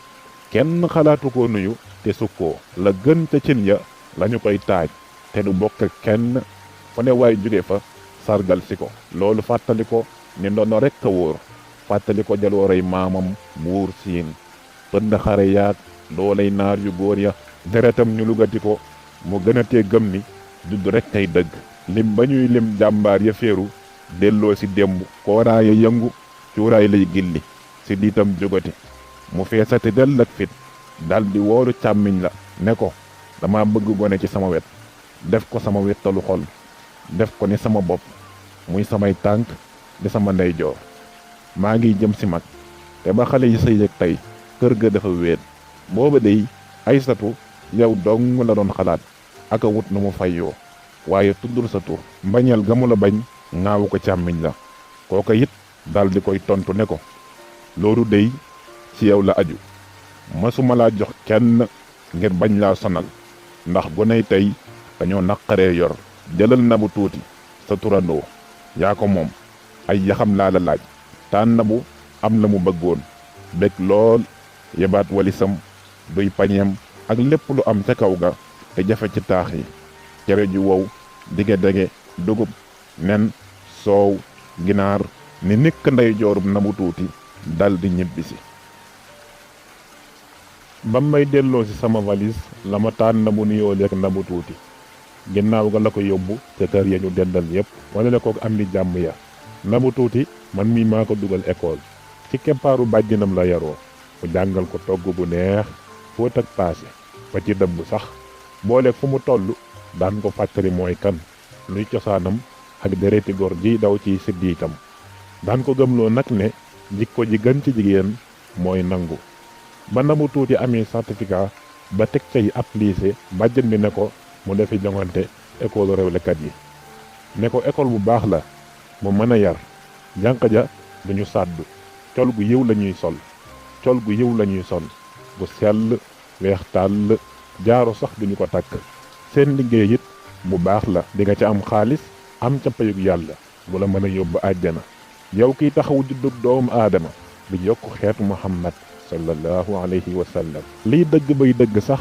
Speaker 1: kenn xalaatu ko nuyu te sukkoo la gën ca cin ya lañu koy taaj te du bokk kenn fu ne waay jóge fa sargal si ko loolu fàttali ko ni ndono rekk a wóor fàttali ko jaloorey maamam buur siin pënd xare yaag dooley naar yu góor ya deretam ñu lugati ko mu gën a tee gëm ni judd rekk kay dëgg lim ba ñuy lim jàmbaar ya féeru delloo si démb kooraaya yëngu cuuraay lay gilli si diitam jógati mu feesati dell ak fit daldi woolu càmmiñ la ne ko dama bëgg gone ci sama wet def ko sama wettalu xol def ko ni sama bopp muy samay tànk di sama ndeyjoor maa ngi jëm si mag te ba xale yi sëy ak tey kër ga dafa wéet booba dey Aysatu yow dong la doon xalaat aka wut nu mu fayyoo waaye tuddul sa tur mbañeel ga mu la bañ ŋaawu ko càmmiñ la kooka it daldi koy tontu ne ko loolu dey ci yow la aju masuma laa jox kenn ngir bañ laa sonal ndax goney tey dañoo naqaree yor jëlal Nabu Tuuti sa turandoo yaa ko moom ay yaxam laa la laaj Tànnabu am la mu bëggoon bég lool yebaat walisam duy pañeem ak lépp lu am ca kaw ga te jafe ci taax yi cere ju wow dige-dege dugub nen soow ginaar ni nikk ndey joorub Nabu Tuuti daldi ñibbisi ba may delloo ci sama valise la ma Tànnabu nuyoo leek Nabu Tuuti ginnaaw ga la ko yóbbu ca kër ya ñu dendal yépp wala la ko am di jàmm ya Nabu Tuuti man mii maa ko dugal école ci keppaaru bàjjinam la yaroo mu jàngal ko togg bu neex fóot ak paase ba ci dëbb sax booleeg fu mu toll daan ko fàttali mooy kan luy cosaanam ak dereti góor ji daw ci siddiitam daan ko gëmloo nag ne jikko ji gën ci jigéen mooy nangu ba Nabu Tuuti amee certificat ba teg cay ab lycée bàjjen bi ne ko mu defi joŋante école rewlekat yi ne ko école bu baax la mu mën a yar jànq ja duñu sàddu col gu yiw lañuy sol bu sell weex tàll jaaro sax duñu ko takk seen liggéey it bu baax la di nga ca am xaalis am ca payug yàlla bu la mën a yóbbu àjjana yow kiy taxawu juddug doomu aadama bi yokk xeetu Muhammad sallallahu alayhi wa sallam liy dëgg bay dëgg sax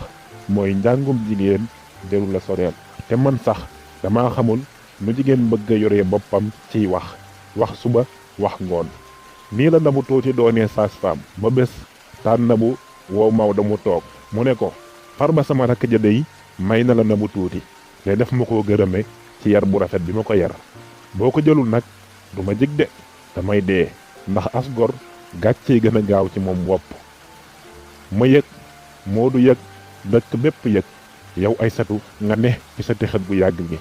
Speaker 1: mooy njàngum jigéen jëru la soreel te man sax dama xamul nu jigéen bëgg a yoree boppam ciy wax suba wax ngoon nii la Nabou Tuuti doonee sage-femme ba bés taan Nabou woo Maodo mu toog mu ne ko Farba sama rakk ja dey may na la Nabou Tuuti te def ma koo gërëme ci yar bu rafet bi ma ko yar boo ko jëlul nag du ma jig de damay dee ndax as gor gàccee gën a gaaw ci moom wopp ma yëg Moodu yëg dëkk bépp yëg yow Aysatu nga ne ci sa texet bu yàgg gi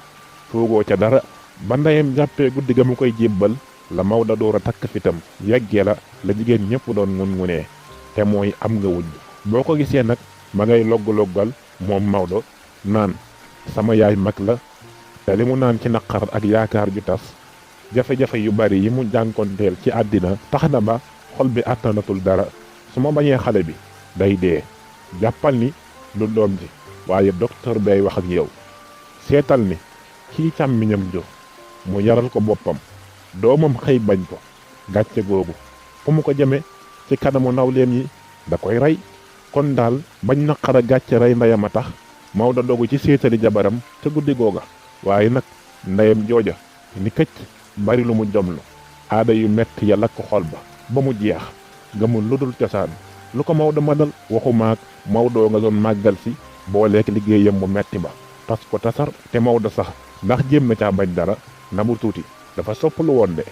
Speaker 1: foogoo ca dara ba ndeyam jàppee guddi ga mu koy jébbal la Maodo door a takk fitam yàggee la jigéen ñëpp doon ngun-ngunee te mooy am nga wujj boo ko gisee nag ma ngay logg-loggal moom Maodo naan sama yaay mag la te li mu naan ci naqar ak yaakaar ju tas jafe-jafe yu bari yi mu jànkonteel ci àddina tax na ba xol bi àttanatul dara su ma bañee xale bi day dee jàppal ni du doom ji waaye docteur bay wax ak yow seetal ni kii càmmiñam jo mu yaral ko boppam doomam xëy bañ ko gàcce googu fu mu ko jëme ci kanamu nawleem yi da koy rey kon daal bañ naqar a gàcce rey ndeyam a tax Maodo dogu ci seetali jabaram ca guddi googa waaye nag ndeyam jooja ni këcc bari lu mu jomlu aada yu metti ya lakk xol ba mu jeex gëmul lu dul cosaan lu ko Maodo mënal waxu maag Maodo nga doon màggal si booleek liggéeyam mu metti ba tas ko tasar te Maodo sax ndax jéem na caa bañ dara Nabou Tuuti dafa soppalu woon de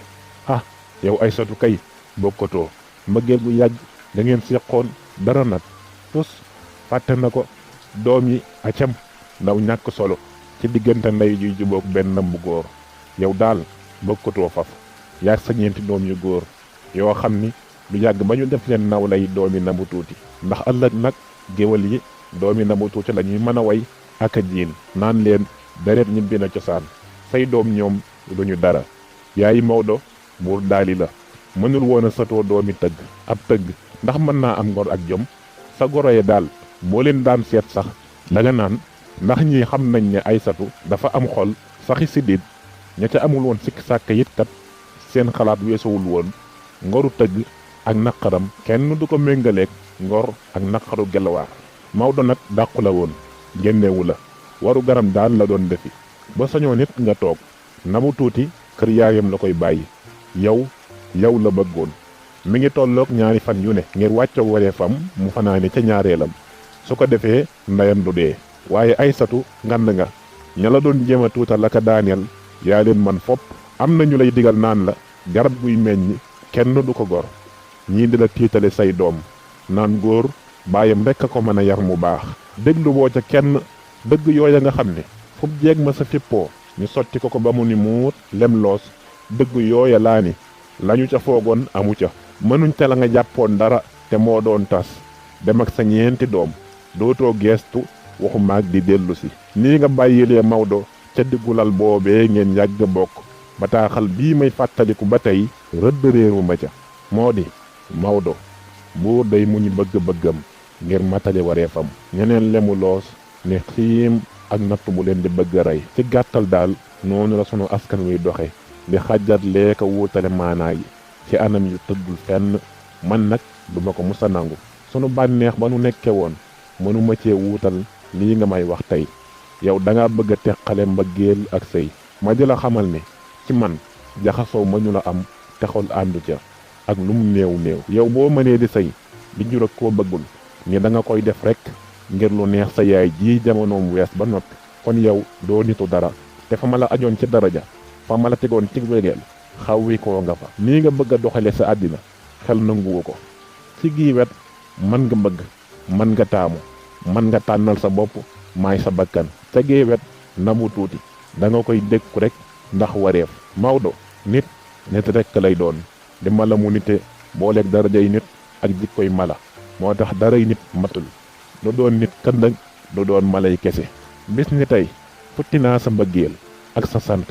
Speaker 1: ah yow Aysatu kay bokkatoo mbëggeel gu yàgg da ngeen seqoon dara nag tus fàtte na ko doom yi acam ndaw ñàkk solo ci diggante ndey juy jubóog benn bu góor yow daal bokkatoo faf yaag sa ñeenti doom yu góor yoo xam ni lu yàgg ba ñu def leen naw lay doomi Nabou Tuuti ndax ëllëg nag géwal yi doomi Nabou Tuuti la ñuy mën a way ak a jiin naan leen deret ñibbi na cosaan say doom ñoom lu ñu dara yaayi Maodo buur daali la mënul woon a satoo doomi tëgg ab tëgg ndax mën naa am ngor ak jom sa goroye daal boo leen daan seet sax danga naan ndax ñi xam nañ ne Aysatu dafa am xol saxi siddiit ña ca amul woon sikk sàkk yit kat seen xalaat weesuwul woon ngoru tëgg ak naqaram kenn du ko méngaleek ngor ak naqaru gelawaar Maodo nag dàqu la woon génnewu la waru garam daan la doon defi ba sañoo nit nga toog Nabou Tuuti kër yaayam la koy bàyyi yow la bëggoon mi ngi tolloog ñaari fan yu ne ngir wàccoo waree fam mu fanaane ca ñaareelam su ko defee ndeyam du dee waaye Aysatu ngand nga ña la doon jéem a tuutal ak a daaneel yaa leen man fopp am na ñu lay digal naan la garab guy meññ kenn du ko gor ñii di la tiitale say doom naan góor baayam rekk a ko mën a yar mu baax déglu boo ca kenn dëgg yooya nga xam ne fub jeeg ma sa fippoo ñu sotti ko ba mu ni muut lem loos dëgg yooya laa ni lañu ca foogoon amu ca mënuñ te la nga jàppoon dara te moo doon tas dem ak sa ñeenti doom dootoo geestu waxu maag di dellu si nii nga bàyyilee Maodo ca diggulal boobee ngeen yàgg bokk bataaxal bii may fàttaliku ba tey rëdd réeru ma ca moo di Maodo buur day muñu bëgg-bëggam ngir matali wareefam ñeneen lemu loos ne xiim ak natt bu leen di bëgg a rey ci gàttal daal noonu la sunu askan wi doxe di xajjat leeka wuutale maanaa yi ci anam yu tëddul fenn man nag duma ko musa nangu sunu bànneex ba nu nekke woon mënuma cee wuutal lii nga may wax tey yow danga bëgg a teqale mbëggeel ak sëy ma di la xamal ne ci man jaxasoo ma ñu la am te xol àndu ca ak lu mu néew néew yow boo mënee di sëy di jur ak koo bëggul ni da nga koy def rekk ngir lu neex sa yaay ji jamonoom wees ba noppi kon yow doo nitu dara te fa ma la ajoon ci daraja fa ma la tegoon ci wegeel xawwi koo nga fa nii nga bëgg a doxale sa àddina xel nanguwu ko ci gii wet mën nga bëgg mën nga taamu mën nga tànnal sa bopp maay sa bakkan ca gii wet Nabou Tuuti da nga koy dékku rek ndax wareef Maodo nit rekk lay doon di mala mu nite booleeg darajay nit ak jikkoy mala moo tax daray nit matul du doon nit këndëg du doon malay kese bis ni tey futti naa sa mbëggeel ak sa sant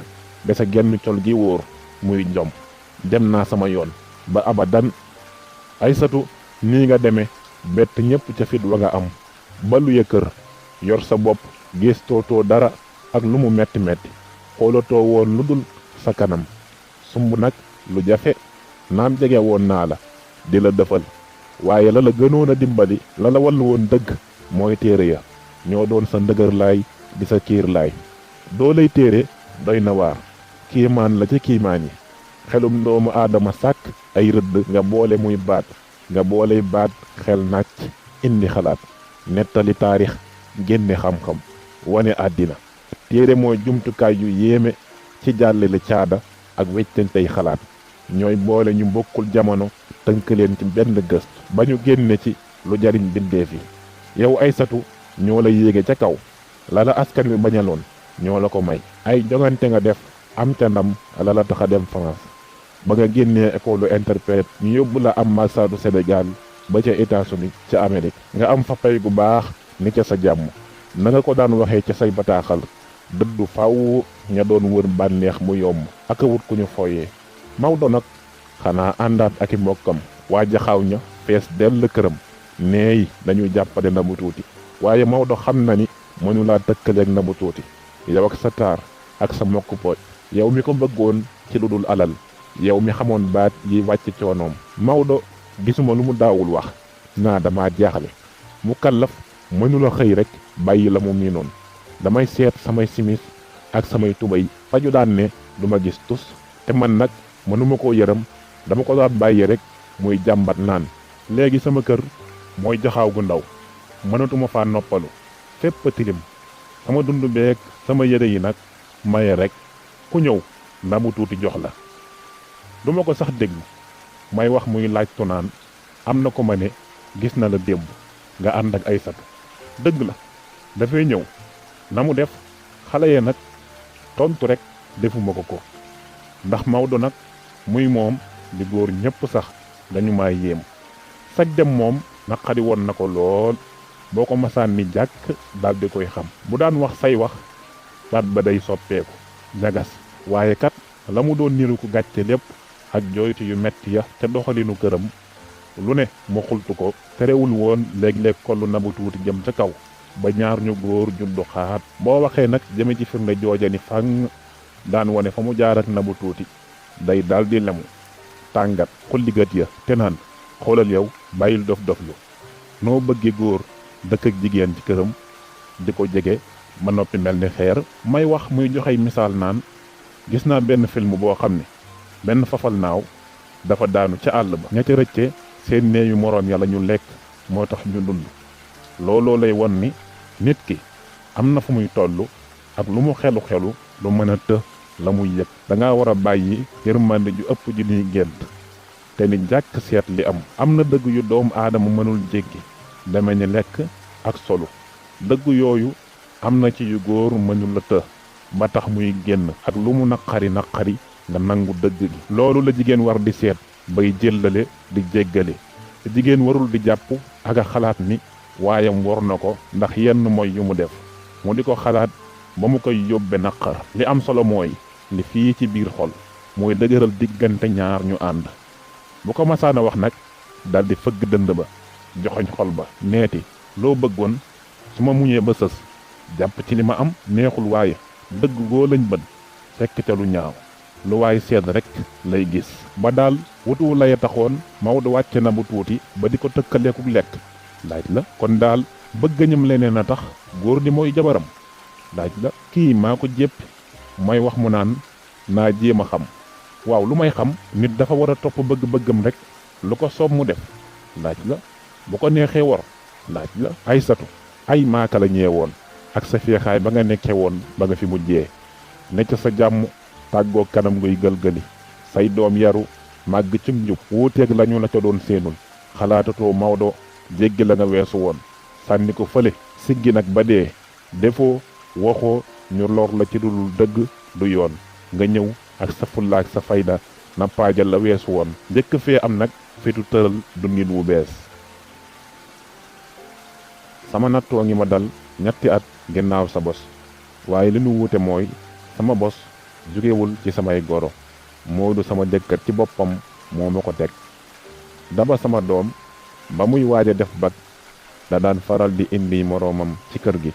Speaker 1: ba sa genn col gi wóor muy njom dem naa sama yoon ba abadan Aysatu nii nga deme bett ñépp ca fit wa nga am ba lu ya kër yor sa bopp géestootoo dara ak lu mu metti metti xoolatoo woon lu dul sa kanam sumb nag lu jafe naam jege woon naa la di la defal waaye la gënoon a dimbali la wallu woon dëgg mooy téere ya ñoo doon sa ndëgër laay di sa kiir laay doo lay téere doy na waar kiimaan la ci kiimaan yi xelum doomu aadama sàkk ay rëdd nga boole muy baat nga booley baat xel nàcc indi xalaat nettali taarix génne xam-xam wane àddina téere mooy jumtukaay yu yéeme ci jàllale caada ak weccantey xalaat ñooy boole ñu bokkul jamono tënk leen ci benn gëstu ba ñu génne ci lu jariñ bindeef yi yow Aysatu ñoo la yéege ca kaw lala askan wi bañaloon ñoo la ko may ay jongante nga def am ca ndam lala tax a dem France ba nga génnee école interprète ñu yóbbu la ambassade Sénégal ba ca États-Unis ca Amérique nga am fa pay gu baax ni ca sa jàmm na nga ko daan waxee ca say bataaxal dëddu faw ña doon wër bànneex mu yomb ak a wut ku ñu foyee Maodo nag xanaa àndaat ak i mbokkam waa jaxaaw ña fees dell këram neey dañuy jàppale Nabou Tuuti waaye Maodo xam na ni mënu laa tëkkaleeg Nabou Tuuti yow ak sa taar ak sa mokk pooj yow mi ko bëggoon ci lu dul alal yow mi xamoon baat yi wàcc coonoom Maodo gisuma lu mu daawul wax naa dama jaaxle mu kallaf mënula xëy rek bàyyi la mu miinoon damay seet samay simis ak samay tubay faju daan ne du ma gis tus te man nag mënuma koo yërëm dama ko daan bàyyi rek muy jàmbat naan léegi sama kër mooy jaxaaw gu ndaw mënatuma faa noppalu fépp tilim sama dund beeg sama yére yi nag maye rek ku ñëw Nabou Tuuti jox la duma ko sax déglu may wax muy laaj naan am na ko ma ne gis na la démb nga ànd ak Aysatu dëgg la dafay ñëw na mu def xale yee nag tontu rek defuma ko ndax Maodo nag muy moom di góor ñépp sax dañu ma yéem sag dem moom naqari woon na ko lool boo ko masaan ni jàkk daldi koy xam bu daan wax say wax baat ba day soppeeku jagas waaye kat la mu doon niru ko gàcce lépp ak jooytu yu metti ya te doxalinu këram lu ne mu xultu ko terewul woon léeg-léeg kollu Nabou Tuuti jëm ca kaw ba ñaar ñu góor juddu xaat boo waxee nag jëme ci firnde jooja ni fang daan wone fa mu jaar ak Nabou Tuuti day daldi lemu tàngat xulligat ya te naan xoolal yow bàyyil dof-doflu noo bëgge góor dëkk ak jigéen ci këram di ko jege ma noppi mel ni xeer may wax muy joxey misaal naan gis naa benn film boo xam ne benn fafal naaw dafa daanu ca àll ba ña ca rëcce seen neeyu moroom ya la ñu lekk moo tax ñu dund looloo lay won ni nit ki am na fu muy tollu ak lu mu xelu lu mën a të la muy yëg danga war a bàyyi yërmande ju ëpp ji liy gént te ni jàkk seet li am na dëgg yu doomu aadama mënul jéggi deme ni lekk ak solu dëgg yooyu am na ci yu góor mënul la të ba tax muy génn ak lu mu naqari nga nangu dëgg gi loolu la jigéen war di seet bay jëllale di jéggale jigéen warul di jàpp ak a xalaat ni waayam war na ko ndax yenn mooy yu mu def mu di ko xalaat ba mu koy yóbbe naqar li am solo mooy li fii ci biir xol mooy dëgëral diggante ñaar ñu ànd bu ko masaana wax nag daldi fëgg dënd ba joxoñ xol ba neeti loo bëggoon su ma muñee ba sës jàpp ci li ma am neexul waaye dëgg goo lañ bën fekk te lu ñaaw lu waay seet rek lay gis ba daal wutu laya taxoon Maodo wàcce Nabou Tuuti ba di ko tëkkaleeku lekk laaj la kon daal bëggañam leneen a tax góor di mooy jabaram laaj la kii maa ko jéppi may wax mu naan naa jéem a xam waaw lu may xam nit dafa war a topp bëgg-bëggam rek lu ko soob mu def laaj la bu ko neexee wor laaj la Aysatu ay maaka la ñee woon ak sa feexaay ba nga nekke woon ba nga fi mujjee necc sa jàmm tàggoo kanam nguy gëlgëli say doom yaru màgg ci njub wuuteeg lañu la ca doon séenul xalaatatoo Maodo jéggi la nga weesu woon sànni ko fële siggi nag ba dee defoo waxoo ñu lor la ci dul dëgg du yoon nga ñëw ak sa fulla ak sa fayda nappaajal la weesu woon njëkk fee am nag fitu tëral dundin wu bees sama nattoo ngi ma dal ñetti at ginnaaw sa bos waaye li nu wuute mooy sama bos jugewul ci samay goro Moodu sama jëkkër ci boppam moo ma ko teg Daba sama doom ba muy waaj a def bac da daan faral di indi moroomam ci kër gi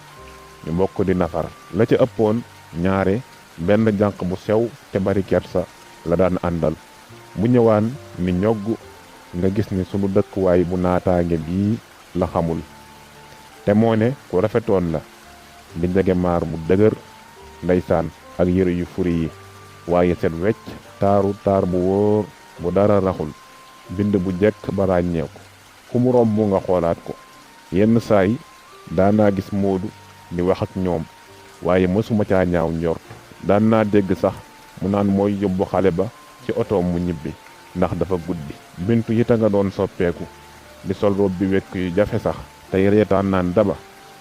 Speaker 1: ñu bokk di nafar la ca ëppoon ñaare benn jànq bu sew te bari kersa la daan àndal mu ñëwaan ni ñogg nga gis ni sunu dëkkuwaay bu naataange bii la xamul te moo ne ku rafetoon la di njege maar bu dëgër ndeysaan ak yëre yu furi yi waaye set wecc taaru taar bu wóor bu dara raxul bind bu jekk ba ràññeeku fu mu romb nga xoolaat ko yenn saay daanaa gis Moodu di wax ak ñoom waaye mësuma caa ñaaw njort daan naa dégg sax mu naan mooy yóbbu xale ba ci otoom mu ñibbi ndax dafa guddi bintu yi ta nga doon soppeeku di sol rob bi wekk yu jafe sax tey reetaan naan Daba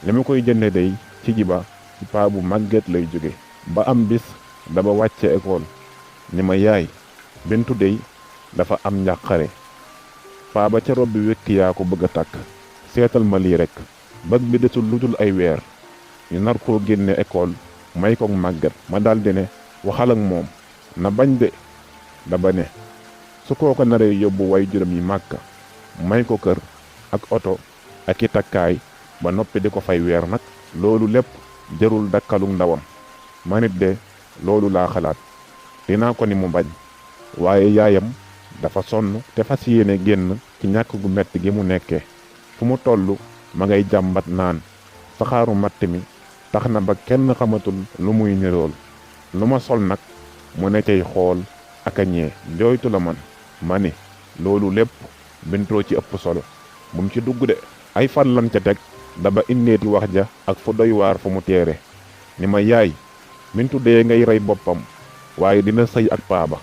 Speaker 1: li ma koy jënde day ci jiba ci paa bu màgget lay jóge ba am bis Daba wàcce école ni ma yaay bintu dey dafa am njàqare paa ba ca rob bi wekk yaa ko bëgg a takk seetal ma lii rek bëgg bi desul lu dul ay weer ñu nar koo génne école may ko màgget ma daldi ne waxal ak moom na bañ de Daba ne su koo ko naree yóbbu way juróom yi Màkka may ko kër ak oto ak i takkaay ba noppi di ko fay weer nag loolu lépp jarul dakkalu ndawam ma nit de loolu laa xalaat dinaa ko ni mu bañ waaye yaayam dafa sonn te fas yéene génn ci ñàkk gu metti gi mu nekkee fu mu tollu ma ngay jàmbat naan saxaaru matt mi tax na ba kenn xamatul lu muy nirool lu ma sol nag mu ne cay xool ak a ñee jooytu la man ma ni loolu lépp bintoo ci ëpp solo bu mu ci dugg de ay fan lan ca teg Daba indeeti wax ja ak fu doy waar fu mu teere ni ma yaay bintu dee ngay rey boppam waaye dina sëy ak paaba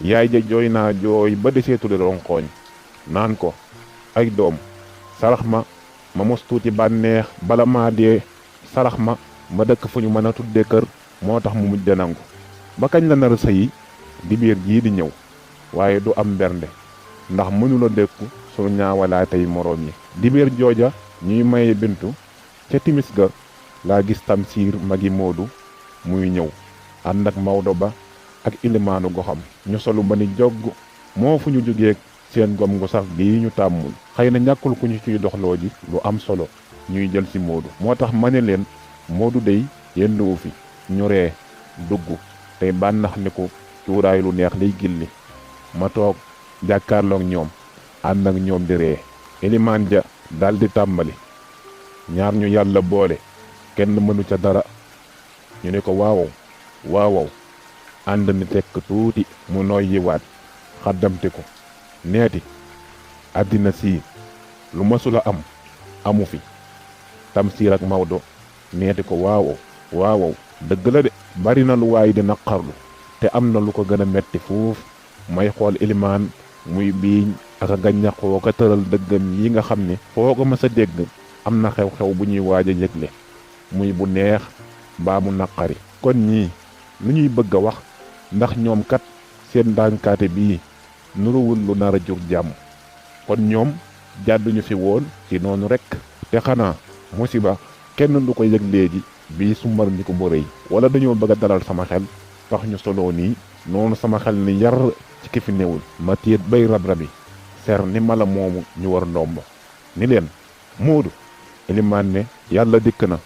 Speaker 1: yaay ja jooy naa jooy ba deseetuli ronqooñ naan ko ay doom sarax ma mos tuuti bànneex bala maa dee sarax ma dëkk fu ñu mën a tudde kër moo tax mu mujj de nangu ba kañ la nar a sëyi dibéer jii di ñëw waaye du am bernde ndax mënula dékku sunu ñaawalaa tey moroom yi dibéer jooja ñuy maye bintu ca timis ga laa gis Tamsiir magi Moodu muy ñëw ànd ak Maodo ba ak ilimaanu goxam ñu solu ba ni jogg moo fu ñu jógeek seen gom gu saf bii ñu tàmmul xëy na ñàkkul ku ñu ciy doxloo ji lu am solo ñuy jël ci Moodu moo tax ma ne leen Moodu dey yenduwu fi ñu ree dugg tey bànnax ni ko cuuraay lu neex liy gilli ma toog jàkkaarloog ñoom ànd ak ñoom di ree ilimaan ja daldi tàmbali ñaar ñu yàlla boole kenn mënu ca dara ñu ne ko waawow ànd ni tekk tuuti mu noyyi waat xaddamti ko neeti àddina sii lu mësula am amu fi Tamsiir ak Maodo neeti ko waawow dëgg la de bari na lu waay di naqarlu te am na lu ko gën a metti fuuf may xool ilimaan muy biiñ ak a gaññaxoo ka tëral dëggam yi nga xam ne foo ko mës a dégg am na xew-xew bu ñuy waaj a yëgle muy bu neex mbaa mu naqari kon ñii lu ñuy bëgg a wax ndax ñoom kat seen ndànkaate bii nuruwul lu nar a jur jàmm kon ñoom jàdduñu fi woon ci noonu rekk te xanaa musiba kenn du ko yëg léegi bii su mar mi ko bu rëy wala dañoo bëgg a dalal sama xel tax ñu soloo nii noonu sama xel ni yar ci ki fi newul ma téet bay rab-rabi ser ni mala moomu ñu war ndombo ni leen Moodu ilimaan ne yàlla dikk na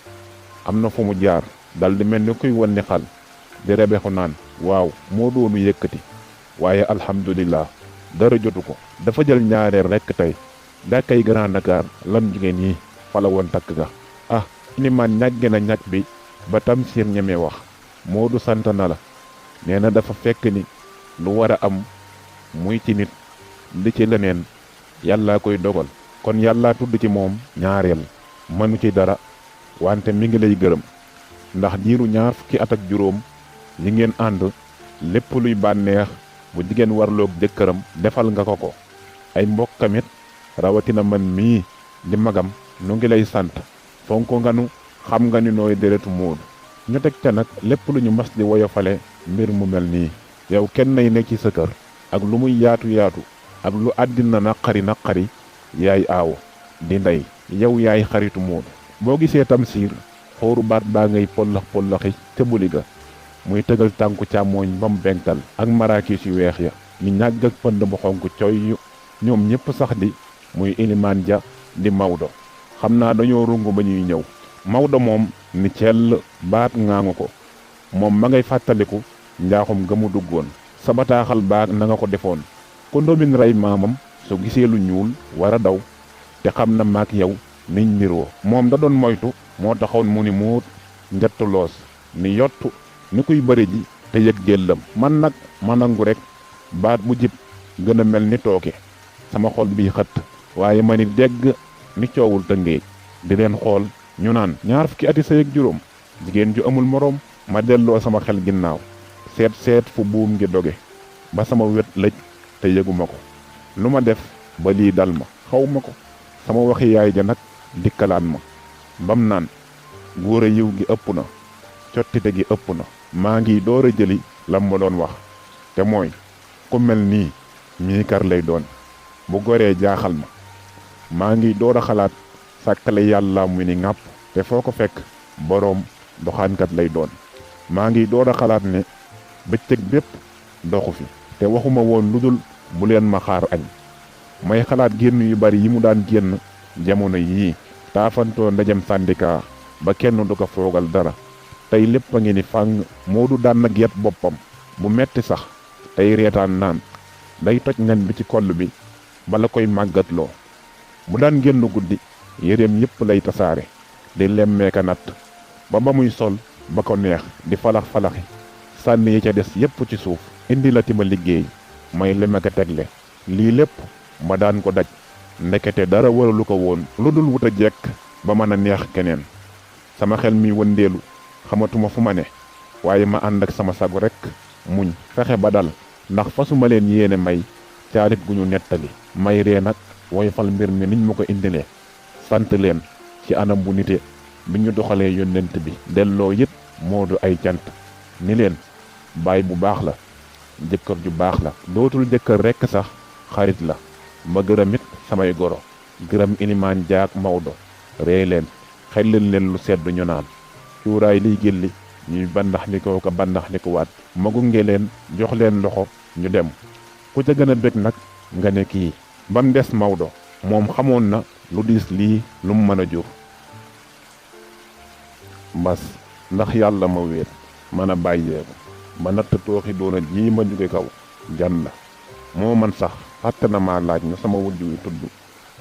Speaker 1: am na fu mu jaar dal di mel ni kuy wan ni xal di rebexu naan waaw moo doonu yëkkati waaye alhamdulillah dara jotu ko dafa jël ñaareel rekk tey dàkkay Grand Dakar lam jigéen yi fala woon takk ga ilimaan ñàgge na ñàkk bi ba Tamsiir ñeme wax Moodu sant na la nee na dafa fekk ni lu war a am muy ci nit di ci leneen yàllaa koy dogal kon yàllaa tudd ci moom ñaareel mënu ci dara wante mi ngi lay gërëm ndax diiru 20 fukki at ak juróom yi ngeen ànd lépp luy bànneex bu jigéen warloog jëkkëram defal nga ko ay mbokkamit rawatina man mii di magam nu ngi lay sant fonko nga nu xam nga ni nooy deretu Moodu ñu teg ca nag lépp lu ñu mas di woyofale mbir mu mel nii yow kenn nay nekk ci sa kër ak lu muy yaatu ak lu àddina naqari yaay aawo di ndey yow yaay xaritu Moodu boo gisee Tamsiir xóoru baat baa ngay pollaxi ca buli ga muy tëgal tànku càmmooñ ba mu benkal ak maraakiis yu weex ya ni ñàgg ak pënd bu xonk coy ñoom ñépp sax di muy ilimaan ja di Maodo xam naa dañoo rungu ba ñuy ñëw Maodo moom ni cell baat ŋaangu ko moom ma ngay fàttaliku njaaxum ga mu duggoon sa bataaxal baag na nga ko defoon ko ndomin rey maamam su gisee lu ñuul war a daw te xam na maak yow niñ niroo moom da doon moytu moo taxoon mu ni muut njett loos ni yottu ni kuy bëri ji te yëg jëllam man nag ma nangu rek baat bu jib gën a mel ni tooke sama xol bi xët waaye ma ni dégg ni coowul Tëngéej di leen xool ñu naan 2 fukki ati sëy ak juróom jigéen ju amul moroom ma delloo sama xel ginnaaw seet fu buum gi doge ba sama wet lëj te yëguma ko lu ma def ba lii dal ma xaw ma ko sama waxi yaay ja nag dikkalaan ma bam naan góor a yiw gi ëpp na cottite gi ëpp na maa ngi door a jëli lam ma doon wax te mooy ku mel nii mii kar lay doon bu goree jaaxal ma maa ngi door a xalaat sàkkale yàlla mu ni ŋàpp te foo ko fekk boroom doxaankat lay doon maa ngi door a xalaat ne bëccëg bépp doxu fi te waxuma woon lu dul bu leen ma xaar añ may xalaat génn yu bari yi mu daan génn jamono yii taafantoo ndajem syndicat ba kenn du ko foogal dara tey lépp a ngi ni fàng Moodu daan na geet boppam bu metti sax tey reetaan naan day toj nen bi ci koll bi bala koy màggatloo bu daan génn guddi yéreem yépp lay tasaare di lemmeeka natt ba muy sol ba ko neex di falax-falaxi sànni yi ca des yépp ci suuf indi la ti ma liggéey may lemeka tegle lii lépp ma daan ko daj ndekete dara waralu ko woon lu dul wuta jekk ba mën a neex keneen sama xel mi wëndeelu xamatuma fu ma ne waaye ma ànd ak sama sagu rekk muñ fexe ba dal ndax fasuma leen yéene may caalit gu ñu nettali may ree nag woyfal mbir mi niñ ma ko indilee sant leen ci anam bu nite bi ñu doxalee yónnent bi delloo yit Moodu ay cant ni leen baay bu baax la jëkkër ju baax la dootul jëkkër rekk sax xarit la ma gërëmit samay goro gërëm ilimaan jaak Maodo ree leen xellil leen lu sedd ñu naan cuuraay liy gilli ñuy bandax ni ko bandax ni ko waat ma gunge leen jox leen loxo ñu dem ku ca gën a bég nag nga ne kii bam des Maodo moom xamoon na lu diis lii lu mu mën a jur mbas ndax yàlla ma wéet mën a bàyyeeku ma natt tooxi doona jii ma jóge kaw jan la moo man sax fàtte na maa laaj na sama wujj wi tudd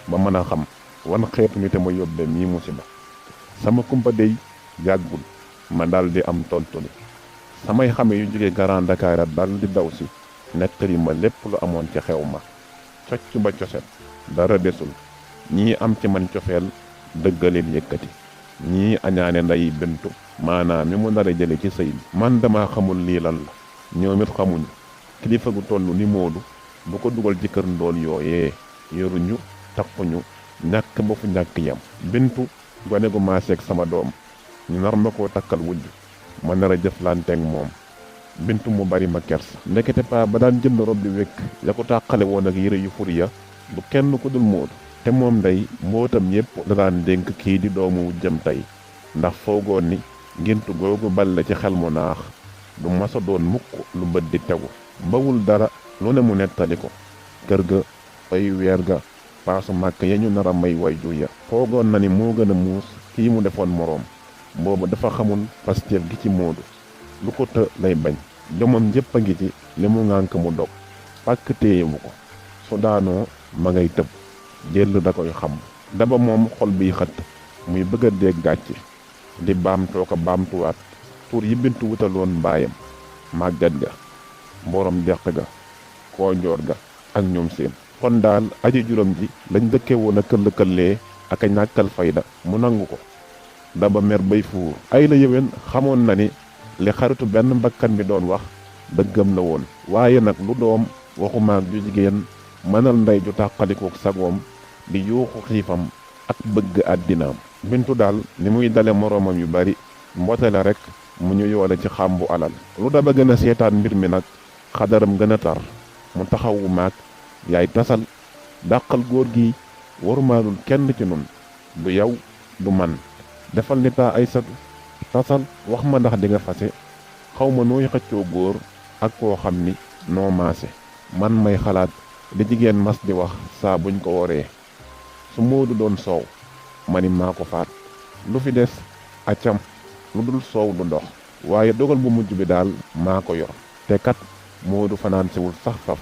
Speaker 1: ba mën a xam wan xeetu ni te ma yóbbe mii musiba sama kumpa dey jàggul ma dal di am tontoli samay xame yu jóge Grand Dakar dal di daw si nettali ma lépp lu amoon ci xew ma cocc ba coset dara desul ñii am ci man cofeel dëggaleen yëkkati ñii añaane nday Bintu maanaam mi mu nar a jële ci sëy bi man dama xamul lii lan la ñoom it xamuñu kilifa gu toll ni Moodu bu ko dugal ci kër ndool yooyee yoruñu takkuñu ñàkk ba fu ñàkk yam Bintu gone gu maaseeg sama doom ñu nar ma koo takkal wujj ma nar a jëflanteeg moom Bintu mu bari ma kersa ndekete paa ba daan jënd rob bi wekk ya ko tàqale woon ak yére yu fur ya du kenn ku dul Moodu te moom day mbootam yépp da daan dénk kii di doomu wujjam tey ndax foogoon ni ngéntu googu bal ci xel mu naax du masa doon mukk lu bët di tegu bawul dara lu ne mu nettali ko kër ga ay weer ga paasu màkk ya ñu nar a may way ju ya foogoon na ni moo gën a muus kii mu defoon moroom boobu dafa xamul Pastef gi ci Moodu lu ko të lay bañ jomam jëpp a ngi ci li mu ngànk mu dog pàkk téyewu ko su daanoo ma ngay tëb jël da koy xam daba moom xol biy xët muy bëgg a dégg gàcce di baamtoo ko baamtuwaat tur yi Bintu wutaloon mbaayam màggat ga mborom deq ga koonjoor ga ak ñoom seen kon daal aji juróom ji lañ dëkke woon a këll-këllee ak a ñàkkal fayda mu nangu ko daba mer bay fuur ay la yëwén xamoon na ni li xaritu benn mbakkan bi doon wax dëggam la woon waaye nag lu doom waxumaak ju jigéen mënal ndey ju tàqalikook sagoom di yuuxu xiifam ak bëgg àddinaam Bintu daal ni muy dale moroomam yu bari mboote la rekk mu ñu yoole ci xàmbu alal lu daba gën a seetaan mbir mi nag xadaram gën a tar mu taxawu maag yaay tasal dàqal góor gi warumaalul kenn ci nun du yow du man defal ni taa ay satu tasal wax ma ndax di nga fase xaw ma nooy xëccoo góor ak koo xam ni noo maase man may xalaat li jigéen mas di wax saa buñ ko woree su Moodu doon soow ma ni maa ko faat lu fi des accam lu dul soow du ndox waaye dogal bu mujj bi daal maa ko yor te kat Moodu fanaan siwul sax faf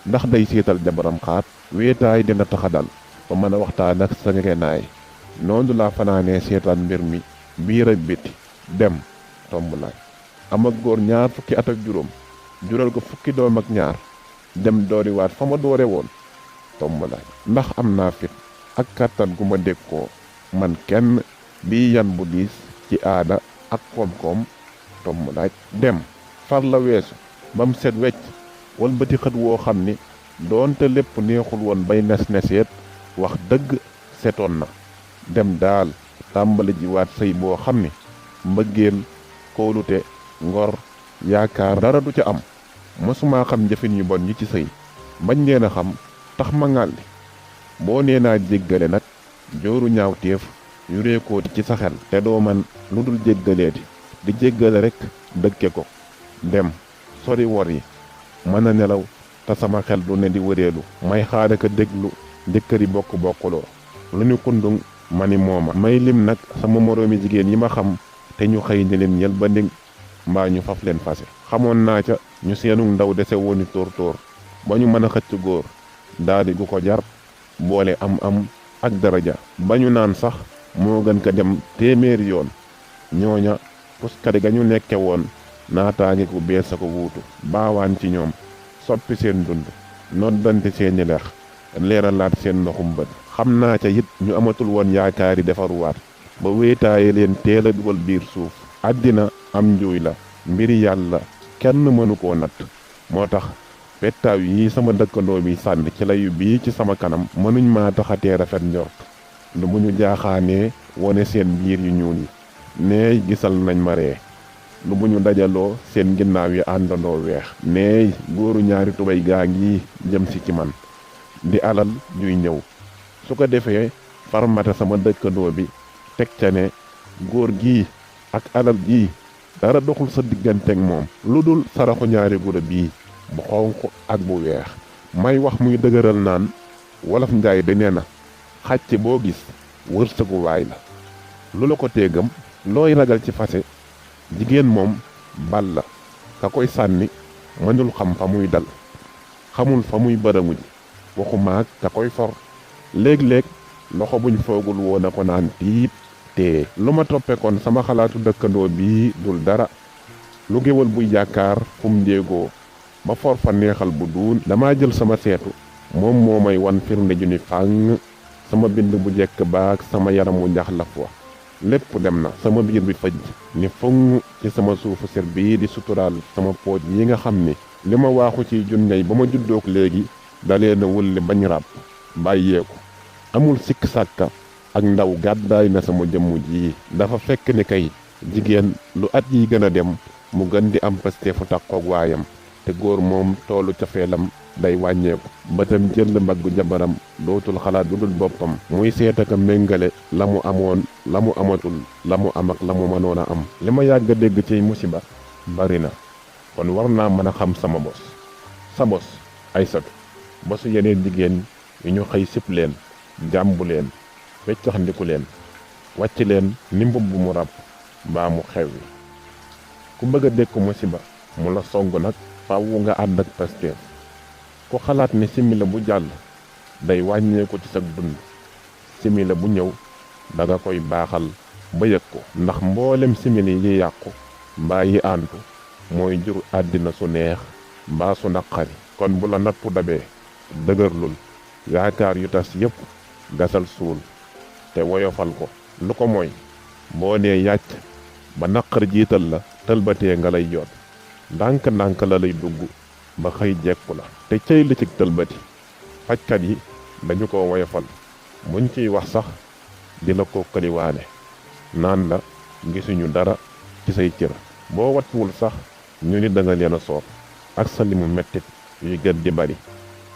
Speaker 1: ndax day seetal jabaram xaat wéetaay dina taxa dal ba mën a waxtaan ak sa ngegenaay noonu laa fanaanee seetaan mbir mi biir ak biti dem tomb laay am ak góor ñaar fukki at ak juróom jural ko fukki doom ak ñaar dem dooriwaat fa ma doore woon tomb laaj ndax am naa fit ak kàttan gu ma dékkoo man kenn bii yan bu diis ci aada ak koom-koom tomb laaj dem far la weesu bam set wecc walbati xët woo xam ni doonte lépp neexul woon bay nes-neseet wax dëgg setoon na dem daal tàmbali ji waat sëy boo xam ni mbëggeel kóolute ngor yaakaar dara du ca am mësumaa xam njëfin yu bon yi ci sëy bañ leen a xam tax ma ŋàlli boo nee naa jéggale nag jooru ñaawteef yu réekooti ci sa xel te doo man lu dul jéggaleeti di jéggale rekk dëkke ko dem sori wor yi mën a nelaw te sama xel du ne di wëreelu may xaaraka déglu jëkkëri bokk-bokkuloo lu ñu kundung ma ni mooma may lim nag sama moroomi jigéen yi ma xam te ñu xëy ni leen yël ba nding mbaa ñu faf leen fase xamoon naa ca ñu seenu ndaw dese wooni tóor ba ñu mën a xëcc góor daldi gu ko jar boole am ak daraja ba ñu naan sax moo gën ka dem téeméeri yoon ñooña puskari ga ñu nekke woon naataange ku bees a ko wuutu baawaan ci ñoom soppi seen dund noddante seeni lex leeralaat seen ndoxum bët xam naa ca it ñu amatul woon yaakaari defaruwaat ba wéetaaye leen teel a dugal biir suuf àddina am njuuy la mbiri yàlla kenn mënu koo natt moo tax pettaaw yi sama dëkkandoo bi sànni ci layu bii ci sama kanam mënuñ maa taxatee rafet njort lu mu ñu jaaxaanee wone seen biir yu ñuul yi neey gisal nañ ma ree lu bu ñu dajaloo seen ginnaaw yi àndandoo weex neey góoru ñaari tubay gaa ngi jëm si ci man di alal juy ñëw su ko defee farmata sama dëkkandoo bi teg ca ne góor gii ak alal gii dara doxul sa digganteeg moom lu dul saraxu ñaari gura bii bu xonq ak bu weex may wax muy dëgëral naan wolof njaay de nee na xàcc boo gis wërsëgu waay la lu la ko téegam looy ragal ci fase jigéen moom bal la ka koy sànni mënul xam fa muy dal xamul fa muy bërëngu ji waxu maag ka koy for léeg-léeg loxo buñ foogul woon a ko naan tiit te lu ma toppe kon sama xalaatu dëkkandoo bii dul dara lu géwal buy yaakaar fu mu njéegoo ba for fa neexal bu duun dama jël sama seetu moom moo may wan firnde ju ni fàng sama bind bu jekk baak sama yaram wu njaxlaf wa lépp dem na sama biir bi fëj ni foŋ ci sama suufu sir bii di suturaal sama pooj yi nga xam ni li ma waaxu ci junney ba ma juddook léegi dalee na wulli bañ ràbb bàyyeeku amul sikk sàkka ak ndaw gàddaay na sama jëmm ji dafa fekk ni kay jigéen lu at yi gën a dem mu gën di am pasteefu takkoog waayam te góor moom toolu cofeelam day wàññeeku bëtam jël mbaggu jabaram dootul xalaat lu dul boppam muy seetaka méngale la mu amoon la mu amatul la mu am ak la mu mënoon a am li ma yàgg a dégg ci musiba bari na kon war naa mën a xam sama bos sa bos ay satu bosu yeneen jigéen yu ñu xëy sip leen jàmbu leen weccax ndiku leen wàcc leen ni mbubb mu ràbb mbaa mu xew wi ku bëgg a dékku musiba mu la song nag faaw nga ànd ak pasteef ku xalaat ne simila bu jàll day wàññeeku ci sa dund simila bu ñëw danga koy baaxal ba yëg ko ndax mboolem simili yi yàqu mbaa yi àntu mooy jur àddina su neex mbaa su naqari kon bu la nattu dabee dëgërlul yaakaar yu tas yépp gasal suul te woyofal ko lu ko mooy boo nee yàcc ba naqar jiital la tëlbatee nga lay yoot ndànk-ndànk la lay dugg ba xëy jekku la te cey li ci tëlbati fajkat yi dañu ko woyofal buñ ciy wax sax di la ko kaliwaane naan la gisuñu dara ci say cër boo wattuwul sax ñu ni da nga leen a soof ak sa limu mettit yuy gën di bari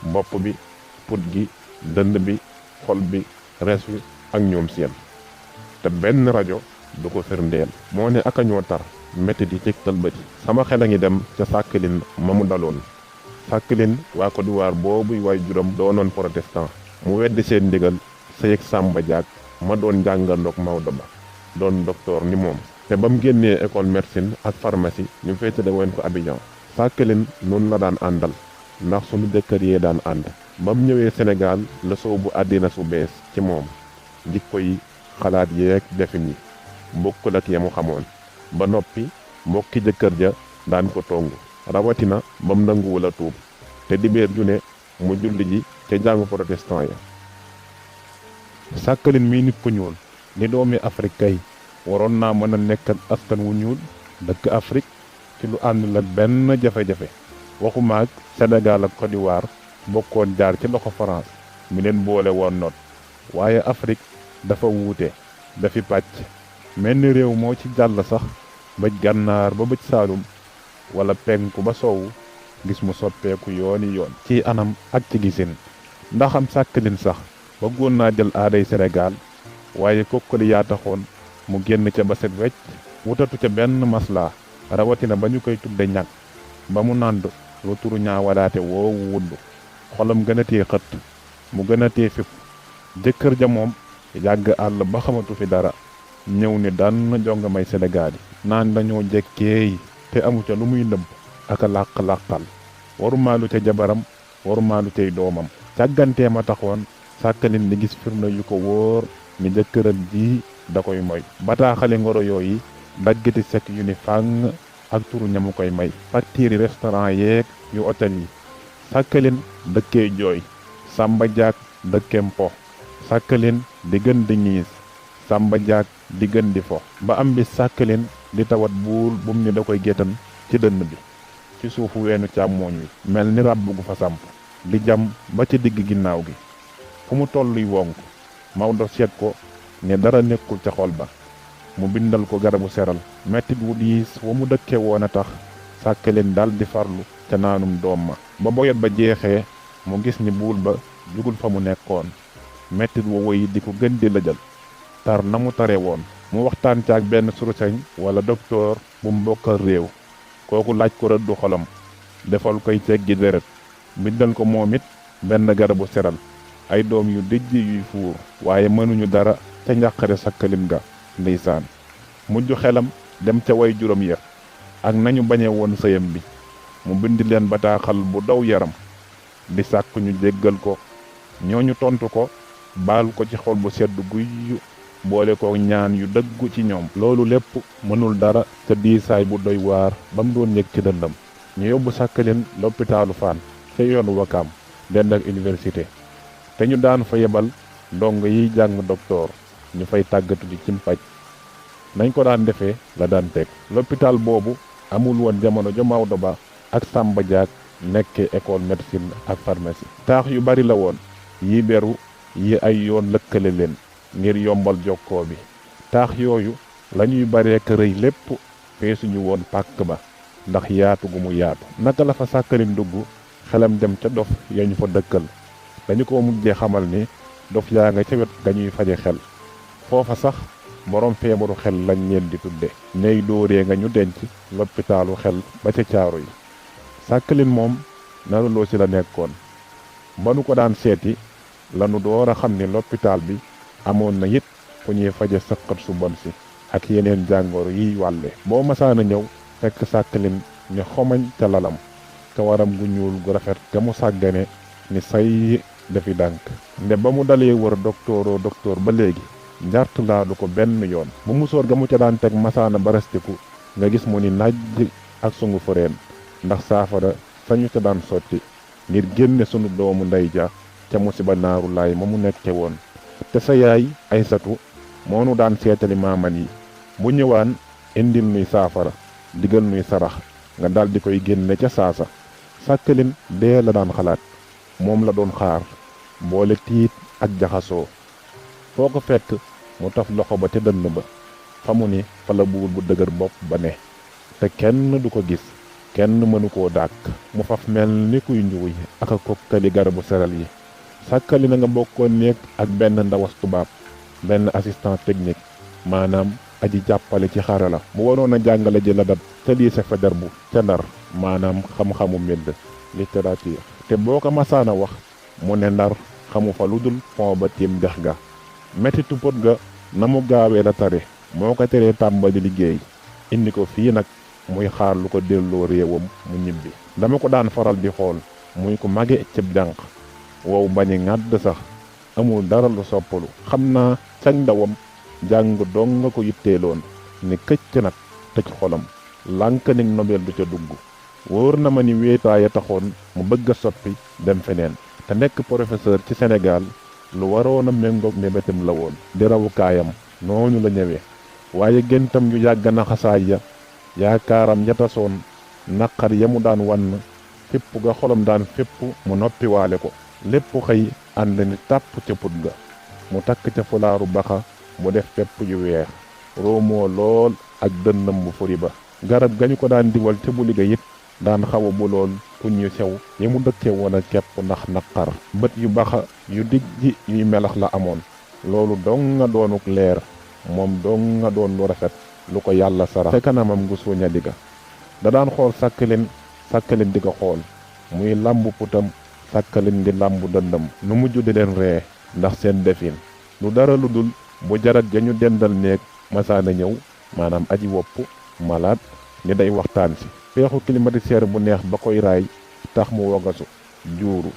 Speaker 1: bopp bi put gi dënd bi xol bi res wi ak ñoom seen te benn rajo du ko firndeel moo ne aka ñoo tar mettit yi ci tëlbati sama xel a ngi dem ca sàkklin ma mu daloon sàkklin waa Côte d'Ivoire boobu waay juróom doonoon protestant mu weddi seen ndigal sëyeg Samba Diak ma doon jàngandoog Maodo Ba doon docteur ni moom te ba mu génnee école médecine ak pharmacie ñu féetale woon ko Abidjan sàkklin noonu la daan àndal ndax sunu jëkkër yee daan ànd ba mu ñëwee Sénégal la soobu àddina su bees ci moom jikko yi xalaat yeeg defin yi bokkul ak ya mu xamoon ba noppi mbokki jëkkër ja daan ko togg rawatina bam nanguwul a tuub te dibéer ju ne mu julli ji ca jàngu protestant ya. Sakkalin mii nit ku ñuul ni doomi Afrique kay waroon naa mën a nekk ak askan wu ñuul dëkk Afrique ci lu àndul ak benn jafe-jafe waxuma ak Sénégal ak Côte d'Ivoire bokkoon jaar ci loxo France mi leen boole woon noot waaye Afrique dafa wuute dafi pàcc mel ni réew moo ci jàll sax bëj gànnaar ba bëj saalum wala penku ba soowu gis mu soppeeku yooni yoon ci anam ak ci gisin ndaxam Sakkalin sax bëggoon naa jël aaday Sénégal waaye kokkali yaa taxoon mu génn ca ba set wecc wutatu ca benn maslaa rawatina ba ñu koy tudde ñag ba mu nànd lu turu ñaawalaate woowu wudd xolam gën a tee xët mu gën a tee fipp jëkkër ja moom yàgg àll ba xamatu fi dara ñëw ni daan jonga may Sénégal yi naan dañoo jekkeey te amu ca lu muy nëbb ak a làq-làqal warumaalu ca jabaram warumaalu cay doomam càggantee ma taxoon Sakkalin di gis firnde yu ko wóor ni jëkkëram ji da koy moy bataaxali ngoro yooyu daggati sek yu ni fàng ak turu ñamu koy may facture restaurant yeeg yu hôtel yi Sakkalin dëkkee jooy Samba Jaak dëkkeem po Sakkalin di gën di ñiis Samba Jaak di gën di fo ba am bi Sakkalin di tawat buur bum ni da koy géttan ci dënn bi ci suufu weenu càmmooñ wi mel ni ràbb gu fa samp di jam ba ci digg ginnaaw gi fu mu tolluy wonk Maodo seet ko ne dara nekkul ca xol ba mu bindal ko garabu seral mettit wu diis wa mu dëkke woon a tax Sakkalin dal di farlu ca naanum doom ma ba boyot ba jeexee mu gis ni buul ba jugul fa mu nekkoon mettit wa woy di ko gën di lëjal tar na mu tare woon mu waxtaan caag benn surusañ wala docteur bu mu bokkal réew kooku laaj ko rëddu xolam defal koy teggi deret bindal ko moom it benn garabu seral ay doom yu dijj yuy fuur waaye mënuñu dara ca njàqare Sakkalin ga ndeysaan mujj xelam dem ca way juróom ya ak nañu bañe woon sëyam bi mu bind leen bataaxal bu daw yaram di sàkk ñu jéggal ko ñooñu tontu ko baal ko ci xol bu sedd guy boole ko ñaan yu dëggu ci ñoom loolu lépp mënul dara ca diisaay bu doy waar ba mu doon yëg ci dëndam ñu yóbbu Sakkalin lopitaalu Fann ca yoonu Wakaam dend ak université te ñu daan fa yebal ndongo yiy jàng docteur ñu fay tàggatu ji cim paj nañ ko daan defee la daan teg l'hôpital boobu amul woon jamono ja Maodo ba ak Samba Jaak nekke école médecine ak pharmacie taax yu bari la woon yi beru yi ay yoon lëkkale leen ngir yombal jokkoo bi taax yooyu lañuy baree ka rëy lépp feesuñu woon pàkk ba ndax yaatu gu mu yaatu naka la fa Sakkalin dugg xelam dem ca dof yañu fa dëkkal dañu ko mujjee xamal ni dof yaa nga ca wet gañuy faje xel foofa sax borom feebaru xel lañ leen di tudde ñey dóoree nga ñu denc lopitaalu xel ba ca caaro yi Sakkalin moom naruloo ci la nekkoon ba nu ko daan seeti lanu door a xam ni lopitaal bi amoon na it fu ñuy faje sëqat su bon si ak yeneen jàngoro yiy wàlle boo masaana ñëw fekk Sakkalin ñu xomañ ca lalam ka waram gu ñuul gu rafet ga mu sàggane ni say dafi dànk nde ba mu dalee wër docteur ba léegi njart laa du ko benn yoon bu musóor ga mu ca daan teg masaana barastiku nga gis mu ni najj ak sungu fëreen ndax saafara sañu ca daan sotti ngir génne sunu doomu ndey ja ca musiba naaru laay ma mu nekke woon te sa yaay Aysatu moo nu daan seetali maaman yi bu ñëwaan indil nuy saafara digal nuy sarax nga daldi koy génne ca saasa Sakkalin dee la daan xalaat moom la doon xaar boole tiit ak jaxasoo foo ko fekk mu taf loxo ba te dënn ba fa mu ni fa la buur bu dëgër bopp ba ne te kenn du ko gis kenn mënu koo dàkk mu faf mel ni kuy njuuy ak a kokkali garabu seral yi Sakkalin a nga bokkoon néeg ak benn ndawas tubaab benn assistant technique maanaam aji jàppale ci xarala mu waroon a jàngale ji la dat ca lycée Faidherbe ca Ndar maanaam xam-xamu mbind littérature te boo ko masaana wax mu ne Ndar xamu fa lu dul pont ba tiim dex ga mettitu pot ga na mu gaawee la tare moo ko teree tàmbali liggéey indi ko fii nag muy xaar lu ko delloo réewam mu ñibbi dama ko daan faral di xool muy ko mage cib jànq wow bañi ŋàdd sax amul dara lu soppalu xam naa cag ndawam jàng dong nga ko yitteeloon ni këcc nag tëj xolam lànk nig nobel du ca dugg. wóor na ma ni wéetaaya taxoon mu bëgg a soppi dem feneen te nekk professeur ci Sénégal lu waroon a méngoog mébétam la woon di rawukaayam noonu la ñëwee waaye géntam yu yàgg na xasaay ya yaakaaram ya tasoon naqar ya mu daan wann fépp ga xolam daan fépp mu noppiwaale ko lépp xëy ànd ni tàpp ca put ga mu takk ca fulaaru baxa mu def pepp yu weex roomoo lool ak dënnam bu furi ba garab gañu ko daan diwal ca buli ga it daan xaw a bu lool tuñ yu sew yi mu dëkke woon a kepp ndax naqar bët yu baxa yu dijji yuy melax la amoon loolu dong nga doonuk leer moom dong nga doon lu rafet lu ko yàlla sarax te kanamam gu suuña diga da daan xool sàkkalin di ko xool muy làmbu putam sàkkalin di làmbu dëndam nu mujj di leen ree ndax seen defin lu dara lu dul bu jarat ja ñu dendal néeg masaana ñëw maanaam aji wopp malaat ni day waxtaan si peexu climatiseur bu neex ba koy raay tax mu wogasu juuru